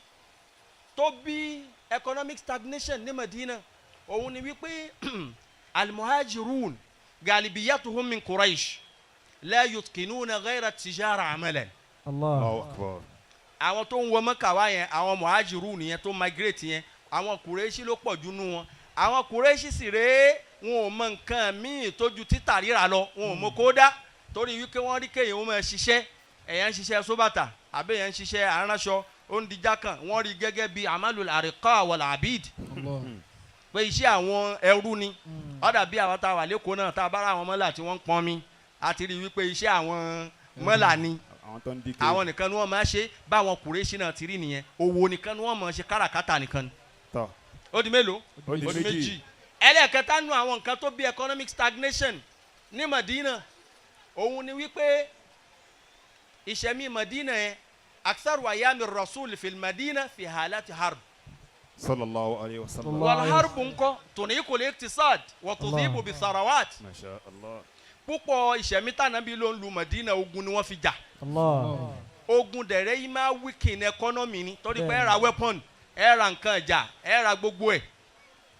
C: tó bí economic stagnation ní Medina òun ni wípé almuhajirun galibiyatuhum min Quraish la yutqinuna ghayra tijara amalan.
A: Allah.
D: Allahu Akbar.
C: Àwọn tó ń wọ Mẹ́kà wá yẹn, àwọn muhajirun yẹn tó migrate yẹn, àwọn Quraishi ló pọ̀ jù nú wọn. Àwọn Quraishi sì rèé, wọn ò mọ nǹkan míì tó ju títà rírà lọ, wọn ò mọ kódà, torí wípé wọ́n rí kéèyàn ó máa ṣiṣẹ́, ẹ̀yàn ń ṣiṣẹ́ sóbàtà àbí ẹ̀yàn ń ṣiṣẹ́ aránṣọ, ó ń dijá kan, wọ́n rí gẹ́gẹ́ bí amalul ariqa wal abid, pé iṣẹ́ àwọn ẹrú ni. Ó dàbí àwọn tá a wà lẹ́kọ̀ọ́ náà, tá a bá ra àwọn mọ́là tí wọ́n ń pọn mi, a ti rí wípé iṣẹ́ àwọn mọ́là ni.
D: Àwọn tó ń díje.
C: Àwọn nìkan ni wọ́n máa ṣe. Báwọn Kùrẹ́ṣì náà ti rí nìyẹn, òwò nìkan ni wọ́n máa ṣe, káràkátà nìkan ni.
D: Tọ́.
C: Ó di mélòó?
D: Ó di méjì.
C: Ẹlẹ́ẹ̀kẹta nù àwọn nǹkan tó bí economic stagnation ní Madina òun ni wípé ìṣẹ̀mí Madina yẹn, aktharu ayami rasul fil Madina fi halati harb.
D: Sallallahu alayhi wa sallam.
A: Allah.
C: Wal harbu ńkọ́ tuniqul iqtisad wa tudhibu bi tharawat.
D: Masha Allah.
C: Púpọ̀ ìṣẹ̀mí tànàbí ló ń lu Madina, ogun ni wọ́n fi jà.
A: Allah.
C: Ogun dẹ̀rẹ́ yìí máa weaken economy ni, torí pé
A: Bẹ́ẹ̀ni.
C: ẹ ra weapon, ẹ ra nǹkan ìjà, ẹ ra gbogbo ẹ̀.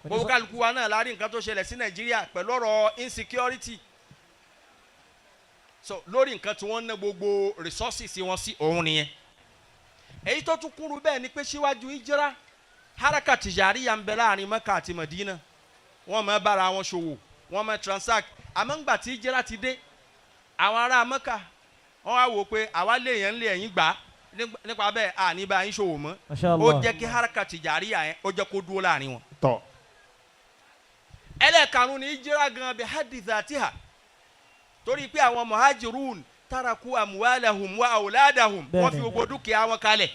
C: Gbogbo kálukú wa náà la rí nǹkan tó ṣẹlẹ̀ sí Nàìjíríà pẹ̀lú ọ̀rọ̀ insecurity. So lórí nǹkan tí wọ́n ná gbogbo resources wọn sí òun nìyẹn. Èyí tó tún kúrú bẹ́ẹ̀ ni pé síwájú ìjírá, haraka tìjàríyà ń bẹ láàrin Mẹ́kà àti Mẹdínà, wọ́n máa bára wọn ṣòwò, wọ́n máa transact. Àmọ́ ńgbà tí ìjírá ti dé, àwọn ará Mẹ́kà wọ́n wá wò pé àwa lè yẹn ń lé ẹ̀yìn gbà á, nípa bẹ́ẹ̀ à ní bá yín ṣòwò mọ́.
A: Masha
C: Ó
A: Allah.
C: jẹ́ kí haraka tìjàríyà yẹn, ó jẹ́ kó dúró láàrin wọn.
D: Tọ́.
C: Ẹlẹ́ẹ̀karùn-ún ni ìjírá gan bi hadithatiha, torí pé àwọn muhajirun taraku amuwalahum wa awladahum, wọ́n fi
A: Bẹ́ẹ̀ni.
C: gbogbo dúkìá wọn kalẹ̀.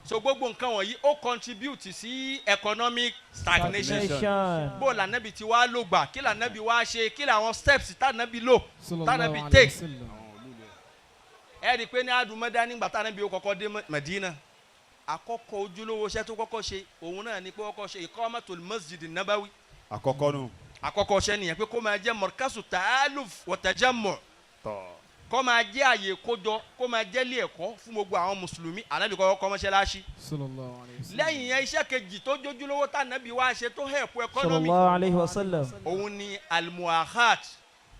C: So gbogbo nǹkan wọ̀nyí ó contribute sí economic stagnation.
A: Stagnation.
C: Bó lànàbì tí wàá lò gbà, kí lànàbì wàá ṣe, kí làwọn steps tànàbì lò, tànàbì take. Ẹ rí i pé ní adùnmọ́dá nígbà tànàbì ó kọ́kọ́ dé Mẹdínà, àkọ́kọ́ ojúlówó iṣẹ́ tó kọ́kọ́ ṣe òun náà ni pé ó kọ́kọ́ ṣe iqamatul masjid nabawi.
D: Àkọ́kọ́ nù.
C: Àkọ́kọ́ iṣẹ́ nìyẹn, pé kó máa jẹ́ markazu ta'aluf wa tajammu',
D: Tọ́.
C: kó máa jẹ́ àyè kójọ, kó máa jẹ́ ilé ẹ̀kọ́ fún gbogbo àwọn mùsùlùmí. Ànábì kọ́kọ́ kọ́ mọ́ṣáláṣí. Lẹ́yìn yẹn, iṣẹ́ kejì tó jójúlówó tànábì wá ṣe tó help economy
A: Sallallahu alayhi wa sallam.
C: òun ni almuahat,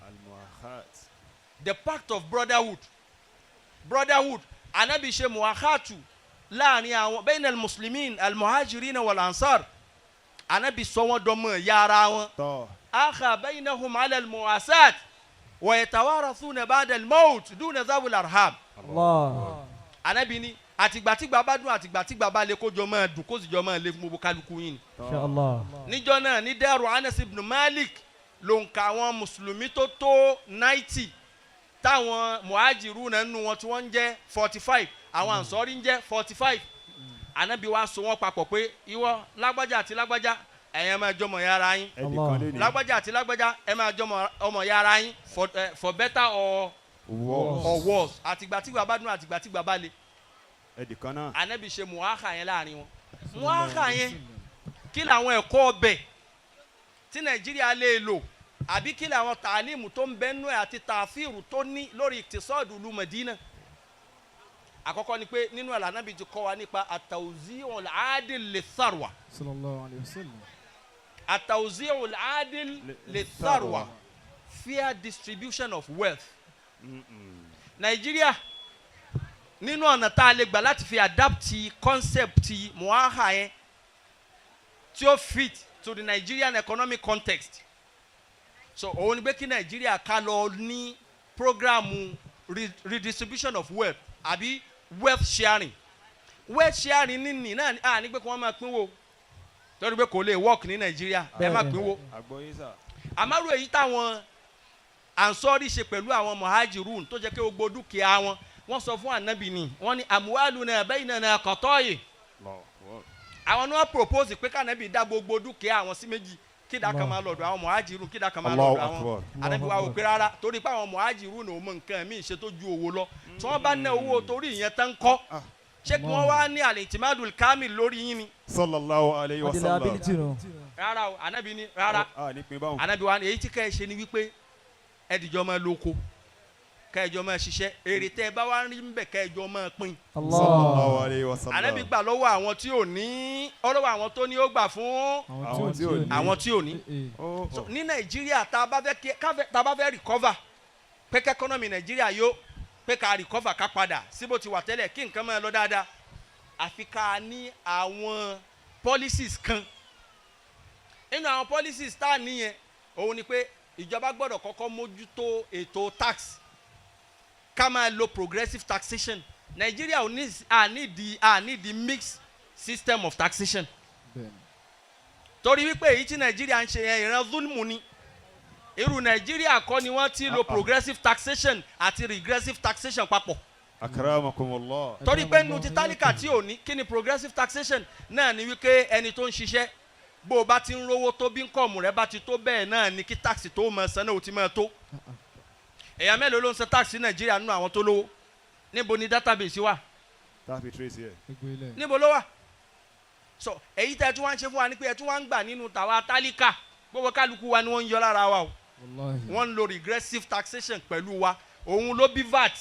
D: Almuahat.
C: the pact of brotherhood. Brotherhood, Ànábì ṣe muahatu láàrin àwọn bayna almuslimin almuhajirin wal ansar. Ànábì sọ wọ́n dọmọ ìyá ara wọn.
D: Tọ́.
C: Akha baynahum ala almuwasat wa yatawarathuna ba'da almaut duna zawil arham.
A: Allah.
C: Ànábì ní àtìgbàtìgbà bá dùn, àtìgbàtìgbà bá lè, kójọ máa dùn, kó sì jọ máa lé fún gbogbo kálukú yín ni.
A: Masha Allah.
C: Níjọ́ náà ní dẹ́rù Anas ibn Malik ló ń ka àwọn mùsùlùmí tó tó 90, táwọn muhajiru náà nínú wọn tí wọ́n ń jẹ́ 45, àwọn ansọ́rí ń jẹ́ 45. Ànábì wa so wọ́n papọ̀ pé ìwọ lágbájá àti lágbájá, ẹ̀yin ẹ máa jọmọ̀ ya ara yín.
D: Ẹ̀dì kan lé ní.
C: Lágbájá àti lágbájá, ẹ máa jọmọ̀ ọmọ ya ara yín for better or
D: Worse.
C: or worse, àtìgbàtìgbà bá dùn, àtìgbàtìgbà bá le.
D: Ẹ̀dì kan náà.
C: Ànábì ṣe muaha yẹn láàrin wọn. Muaha yẹn, kí làwọn ẹ̀kọ́ ọbẹ̀ tí Nàìjíríà lè lò, àbí kí làwọn tàlímù tó ń bẹ́nu ẹ̀ àti tàfíìrù tó ní lórí ìtìsọ́ọ̀dù ìlú Mẹdínà? Àkọ́kọ́ ni pé nínú ẹ̀ lànàbì ti kọ́ wa nípa at-tawzi'ul 'adil lis-sarwa.
B: Sallallahu alayhi wa sallam.
C: At-tawzi'ul 'adil lis-sarwa, fair distribution of wealth. Nàìjíríà, nínú ọ̀nà tá a lè gbà láti fi adapt concept muaha yẹn tí ó fit to the Nigerian economic context, so òun ni pé kí Nàìjíríà ká lọ ní programu redistribution of wealth àbí wealth sharing. Wealth sharing ní náà à ní pé kí wọ́n máa pínwó, torí pé kò lè work ní Nàìjíríà, ẹ má
A: Bẹ́ẹ̀ni.
C: pínwó.
D: Àgbọ̀yé sà.
C: Àmárò èyí táwọn ansọ́rí ṣe pẹ̀lú àwọn muhajirun tó jẹ́ pé gbogbo dúkìá wọn, wọ́n sọ fún ànábì ni wọ́n ní amwaluna baynana qata'i. Àwọn ni wọ́n propose pé kànábì dá gbogbo dúkìá àwọn sí méjì, kídà kan máa lọ́dọ̀ àwọn muhajiru, kídà kan máa lọ́dọ̀ àwọn. Ànábì wa wò pé rárá, torí pé àwọn muhajiru ní òun nǹkan míì ṣe tó ju owó lọ, tí wọ́n bá ná owó torí ìyẹn tán kọ́, ṣé kí wọ́n wá ní al-i'timadul kamil lórí yín ni.
D: Sallallahu alayhi wa sallam.
C: Rárá o, Ànábì ní rárá. Ànábì wa ní èyí tí ká ẹ ṣe ni wípé ẹ dìjọ́ máa lóko, ká ẹjọ́ máa ṣiṣẹ́, èrè tẹ́ ẹ bá wá rí ń bẹ̀ ká ẹjọ́ máa pín.
D: Sallallahu alayhi wa sallam.
C: Ànábì gbà lọ́wọ́ àwọn tí ò ní, ọlọ́wọ́ àwọn tó ní ó gbà fún àwọn tí ò ní. Ní Nàìjíríà tá a bá fẹ́ recover, pé kẹ́kọ́nọ́mì Nàìjíríà yó, pé ká recover ká padà sí bó ti wà tẹ́lẹ̀, kí nǹkan máa lọ dáadáa, àfi ká ní àwọn policies kan. Nínú àwọn policies tá a níyẹn, òun ni pé ìjọba gbọ́dọ̀ kọ́kọ́ mójútó ètò tax, ká máa lo progressive taxation. Nigeria ò ní a need the mixed system of taxation. Torí wípé èyí tí Nigeria ń ṣe yẹn ìran zulmu ni. Irú Nigeria kọ́ ni wọ́n ti lo progressive taxation àti regressive taxation papọ̀.
D: Akramakumullah.
C: Torí pé nínú ti tálíkà tí ò ní, kí ni progressive taxation náà ni wípé ẹni tó ń ṣiṣẹ́, bó o bá ti ń rówó tó, bí ńkọ̀mù rẹ bá ti tó, bẹ́ẹ̀ náà ni kí tax tó máa san náà ó ti máa tó. Èèyàn mélòó ló ń san tax ní Nàìjíríà nínú àwọn tó lówó? Níbo ni database wà? Níbo ló wà? So èyí tẹ́ ẹ tún wá ń ṣe fún wa ni pé ẹ tún wá ń gbà nínú tàwa tálíkà, gbogbo kálukú wa ni wọ́n ń yọ lára wa o. Wọ́n ń lo regressive taxation pẹ̀lú wa, òun ló bí VAT,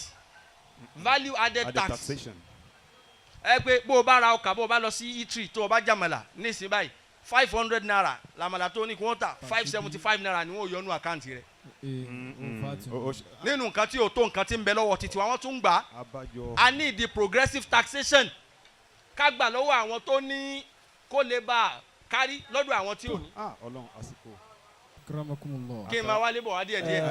C: value added tax. Ẹ pé bó o bá ra ọkà, bó o bá lọ sí eatery tó o bá jàmàlà nísìnyí báyìí, 500 naira làmàlà tó ní kí wọ́n tà, 575 naira ni wọ́n yọ nú àkáǹtì rẹ̀. Nínú nǹkan tí o tó nǹkan tí ń bẹ lọ́wọ́ títí wa, wọ́n tún gbà á. A ní the progressive taxation, ká gbà lọ́wọ́ àwọn tó ní kó lè bá a kárí lọ́dọ̀ àwọn tí ò ní. Kí n máa wálé bọ̀ wá díẹ̀ díẹ̀.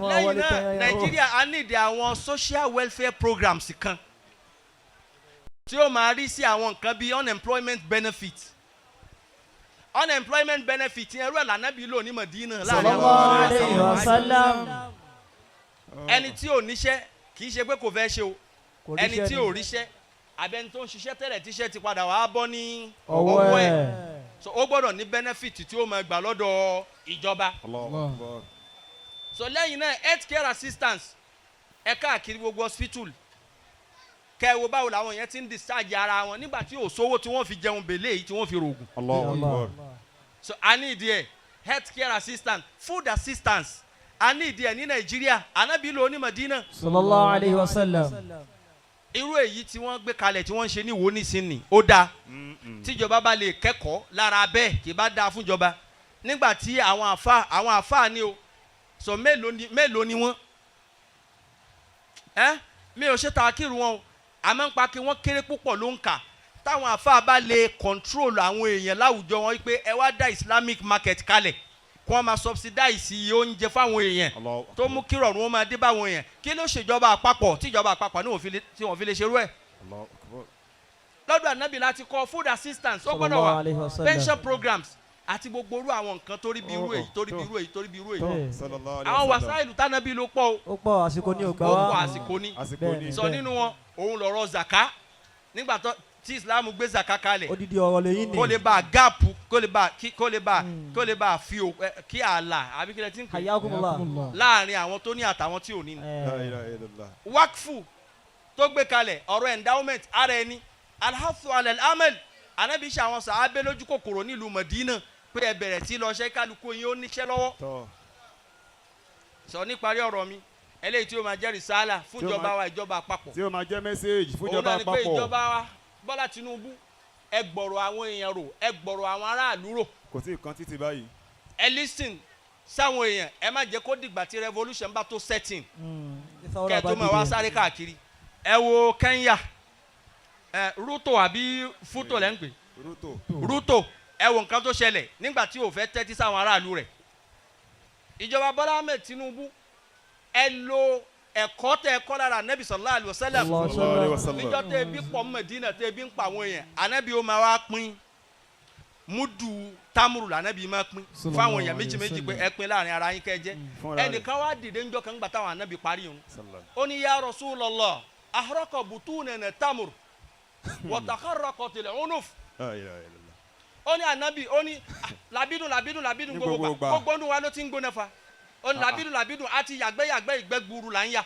C: Lẹ́yìn náà, Nàìjíríà a ní ìdí àwọn social welfare programs kan tí ó máa rí sí àwọn nǹkan bíi unemployment benefit. Unemployment benefit yẹn, rẹ̀ lànàbí lò ní Mọ̀dínà láàrin àwọn ẹni tí ò níṣẹ́, kì í ṣe pé kò fẹ́ ṣe o, ẹni tí ò ríṣẹ́ abẹni tó ń ṣiṣẹ́ tẹ́lẹ̀ tíṣẹ́ ti padà wàá bọ́ ní ọwọ́ ẹ̀, so ó gbọ́dọ̀ ní benefit tí ó máa gbà lọ́dọ̀ ìjọba. So lẹ́yìn náà, health care assistance, ẹ káàkiri gbogbo hospital, kẹ́ ẹ wo báwo làwọn yẹn ti ń discharge ara wọn nígbà tí ò sówó tí wọ́n fi jẹun bèlè yìí tí wọ́n fi rògùn. So a ní ìdí ẹ health care assistance, food assistance, a ní ìdí ẹ ní Nàìjíríà. Ànábì ló ní Mádínà.
A: Sallallahu alayhi wa sallam.
C: Irú èyí tí wọ́n gbé kalẹ̀ tí wọ́n ń ṣe ní ìwò nísìnyí ó dáa, tíjọba bá lè kẹ́kọ̀ọ́ lára bẹ́ẹ̀ kì í bá dáa fúnjọba. Nígbà tí àwọn àfa ni o, so mélòó ni wọ́n ẹ́ mi ò ṣe tàkìrù wọn o, àmọ́ ń pa kí wọ́n kéré púpọ̀ ló ń kà. Táwọn àfa bá lè control àwọn èèyàn láwùjọ wọn wípé ẹ wá dá Islamic market kalẹ̀, kí wọ́n máa subsidize iye oúnjẹ fáwọn èèyàn tó mú kí rọrùn wọn máa dé báwọn èèyàn. Kí ló ṣèjọba àpapọ̀ tíjọba àpapọ̀ ní tí wọ́n fi lè ṣerú ẹ̀? Lọ́dọ̀ ànábì láti kọ́ food assistance, ó gbọ́dọ̀ wà, pension programs àti gbogbo orú àwọn nǹkan torí bí irú èyí, torí bí irú èyí, torí bí irú èyí. Àwọn wàsáìlú tánàbí ló pọ̀ o.
A: Ó pọ̀, àsìkò ní ògbà wa.
C: Ó pọ̀, àsìkò ní. Sọ nínú wọn, òun lọ̀rọ̀ zaka. Nígbà tó tí Islam gbé zaka kalẹ̀,
A: odidi ọ̀rọ̀ lẹ́yìn ni.
C: Kó lè bá gáàpù, kó lè bá fi o kí ààlà àbí kílẹ̀ tí ń pè láàrin àwọn tó ní àtàwọn tí ò ní. Wakfu tó gbé kalẹ̀, ọ̀rọ̀ endowment ara ẹni, alhafu alal amal, Ànábì ṣe àwọn sàábé lójú kòkòrò nílùú Mọ̀dínà pé ẹ bẹ̀rẹ̀ sí lọ ṣe kálukú yín ó níṣẹ́ lọ́wọ́. Sọ níparí ọ̀rọ̀ mi, eléyìí tí ó máa jẹ́ rìsálà fúnjọba wa, ìjọba àpapọ̀,
D: tí ó máa jẹ́ mẹ́sẹ̀gì fúnjọba àpapọ̀,
C: òun náà ni pé ìjọba wa Bọ́lá Tinubu, ẹ gbọ̀rọ̀ àwọn èèyàn rò, ẹ gbọ̀rọ̀ àwọn aráàlú rò.
D: Kò sí nǹkan títí báyìí.
C: Ẹ listen sáwọn èèyàn, ẹ má jẹ́ kó dìgbà tí revolution bá tó setting kẹ́ ẹ tó máa wá sáré káàkiri. Ẹ wo Kenya, ẹ Ruto àbí Futo lẹ́ ń pè, Ruto, ẹ wo nǹkan tó ṣẹlẹ̀ nígbà tí ò fẹ́ tẹ́tí sáwọn aráàlú rẹ̀. Ìjọba Bọ́lá Ahmed Tinubu, ẹ lo ẹ̀kọ́ tẹ ẹ̀kọ́ lára Anabi sallallahu alaihi wasallam. Níjọ́ tẹ ebi pọ̀ Mẹdínà, tẹ ebi ń pa àwọn èèyàn, Anabi ó máa wá pín múdù támúrù lànàbí máa pín fáwọn èèyàn méjì méjì pé ẹ pín láàrin ara yín kẹ́ jẹ. Ẹnìkan wá dìde ńjọ́ kan gbà táwọn Anabi parí òun, ó ní ya Rasulullah, Ahraka butunana tamur wa takharraqat al-unuf.
D: La ilaha illallah.
C: Ó ní anabi, ó ní ah, làbídùn làbídùn làbídùn
D: Ní
C: gbogbo
D: gbogbo
C: gbà
D: ìgbà.
C: Gbogbo inú wa ló ti ń gbóná fa. Ó ní làbídùn làbídùn àti yàgbẹ́ yàgbẹ́, ìgbẹ́ gburu là ń yà.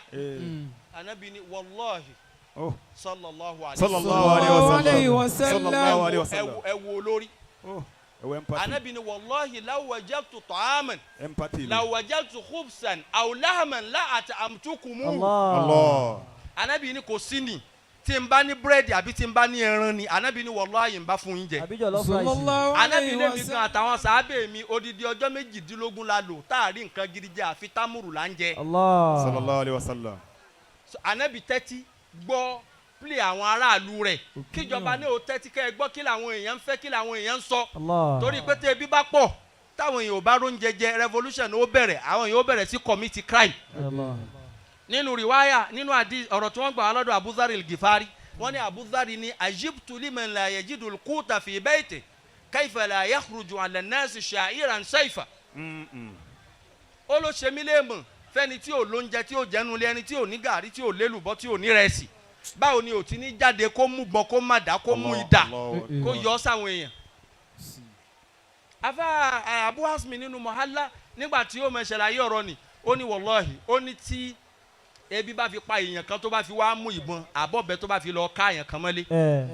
C: Anabi ní wallahi,
D: Oh.
C: sallallahu alayhi
D: Sallallahu alayhi wa sallam. Sallallahu alayhi wa sallam.
C: Ẹ wo olórí.
D: Oh. Ẹ wo empathy.
C: Anabi ní wallahi law wajadtu ta'aman,
D: Empathy ni.
C: law wajadtu khubsan aw lahman la at'amtukumu.
A: Allah.
D: Allah.
C: Anabi ní kò sí ni, tí n bá ní búrẹ́dì àbí tí n bá ní ẹran ni, anabi ní wallahi n bá fún yín jẹ.
A: Àbí jollof rice.
E: Sallallahu
C: Anabi
E: alayhi wa
C: lébi kan
E: sallam.
C: àtàwọn sàábẹ̀ mi, odidi ọjọ́ 18 la lò tá a rí nǹkan gidi jẹ, àfi támùrù là ń jẹ.
A: Allah.
D: Sallallahu alayhi wa sallam.
C: So, anabi tẹ́tí gbọ́ play àwọn aráàlú rẹ̀, kíjọba ní o tẹ́tí kẹ́ ẹ gbọ́ kí làwọn èèyàn ń fẹ́, kí làwọn èèyàn ń sọ.
A: Allah.
C: Torí pé tẹ́ ebi bá pọ̀, táwọn èèyàn ò bá róúnjẹ jẹ, revolution ó bẹ̀rẹ̀, àwọn èèyàn ó bẹ̀rẹ̀ sí commit crime.
A: Allah.
C: Nínú riwaya, nínú àdí ọ̀rọ̀ tí wọ́n gbà wá lọ́dọ̀ Abuzari Gifari, wọ́n ní Abuzari ní ajibtu liman la yajidu al-quta fi bayti kayfa la yakhruju ala an-nasi sha'iran sayfa. Ó ló ṣe mí léèmọ̀ fẹ́ni tí ò lóúnjẹ tí ò jẹnu lé, ẹni tí ò ní gàrí, tí ò lélùbọ́, tí ò ní rẹsì, báwo ni ò ti ní jáde kó mú gbọ́n, kó má dá, kó mú idà, kó yọ ọ́ sáwọn èèyàn? Afa Abu Hasmi nínú Muhalla, nígbà tí ó mọ ṣàlàyé ọ̀rọ̀ ni, ó ní wallahi, ó ní tí ebi bá fi pa èèyàn kan, tó bá fi wá mú ìbọn àbọ̀bẹ, tó bá fi lọ ká èèyàn kan mọ́lé,
A: Ẹ.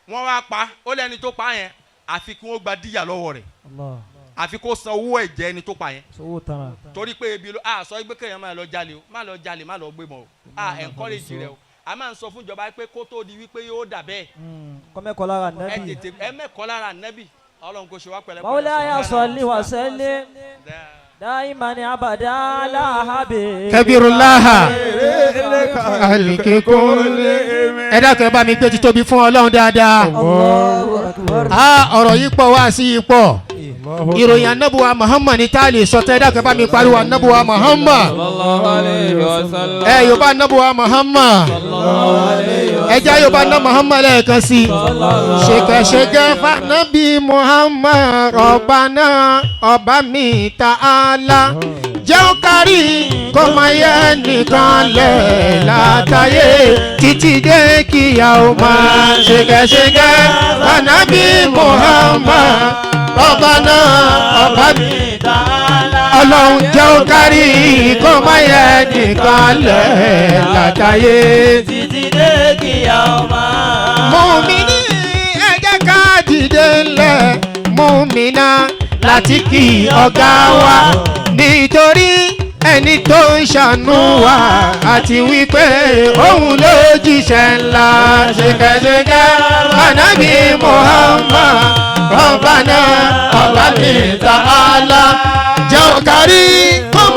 C: wọ́n wá pa ó, lẹ́ni tó pa yẹn, àfi kí wọ́n gba díyà lọ́wọ́ rẹ̀,
A: Allah.
C: àfi kó san owó ẹ̀jẹ̀ ẹni tó pa yẹn.
A: Sowó tara.
C: Torí pé ebi ló a sọ pé kéèyàn máa lọ jalè o, má lọ jalè, má lọ gbé mọ́ o, a encourage rẹ o. A máa ń sọ fún ìjọba pé kó tó di wípé yóò dà bẹ́ẹ̀,
A: Kọ́mẹ́kọ́ lára
C: ẹ
A: nẹ́bí.
C: tètè ẹ mẹ́kọ́ lára nẹ́bì. Ọlọ́run kò ṣe wá pẹ̀lẹ́pẹ̀lẹ́.
A: Mawlaya salli wa sallim daiman abada ala habibi.
F: Kabirulaha alikekole. Ẹ dákun, ẹ bá mi gbé títóbi fún Ọlọ́run dáadáa.
A: Allahu akbar.
F: A ọ̀rọ̀ yìí pọ̀, wá sí yìí pọ̀. Ìròyìn anábùwà Muhammad ní tá a lè sọ tẹ́. Ẹ dákun, ẹ bá mi pariwo anábùwà Muhammad.
E: Sallallahu alayhi wa sallam.
F: Ẹ yorùbá anábùwà Muhammad, ẹ jẹ́ yorùbá ná Muhammad lẹ́ẹ̀kan sí i. Ṣèkẹ̀ṣẹ̀kẹ̀ fanabi Muhammad, ọba náà, ọba mi ta'ala, jẹun kárí kó máa yẹ nìkan lẹ̀ látàyè títí dé kíyà ó máa. Ṣèkẹ̀ṣẹ̀kẹ̀ fanabi Muhammad, ọba náà, ọba mi ọlọ́run, jẹun kárí kó máa yẹ nìkan lẹ̀ látàyè
A: Títí dé kíyà ọmọ.
F: Mùmíní, ẹ jẹ́ ká dìde ńlẹ̀, mùmínà, láti kí ọ̀gá wa, nítorí ẹni tó ń ṣàánú wa, àti wípé òun ló jíṣẹ́ ńlá. Ṣèkẹ́ṣẹkẹ́ ànábì Muhammad, ọba náà, ọba mi ta'ala, jẹ́ òkárí kó má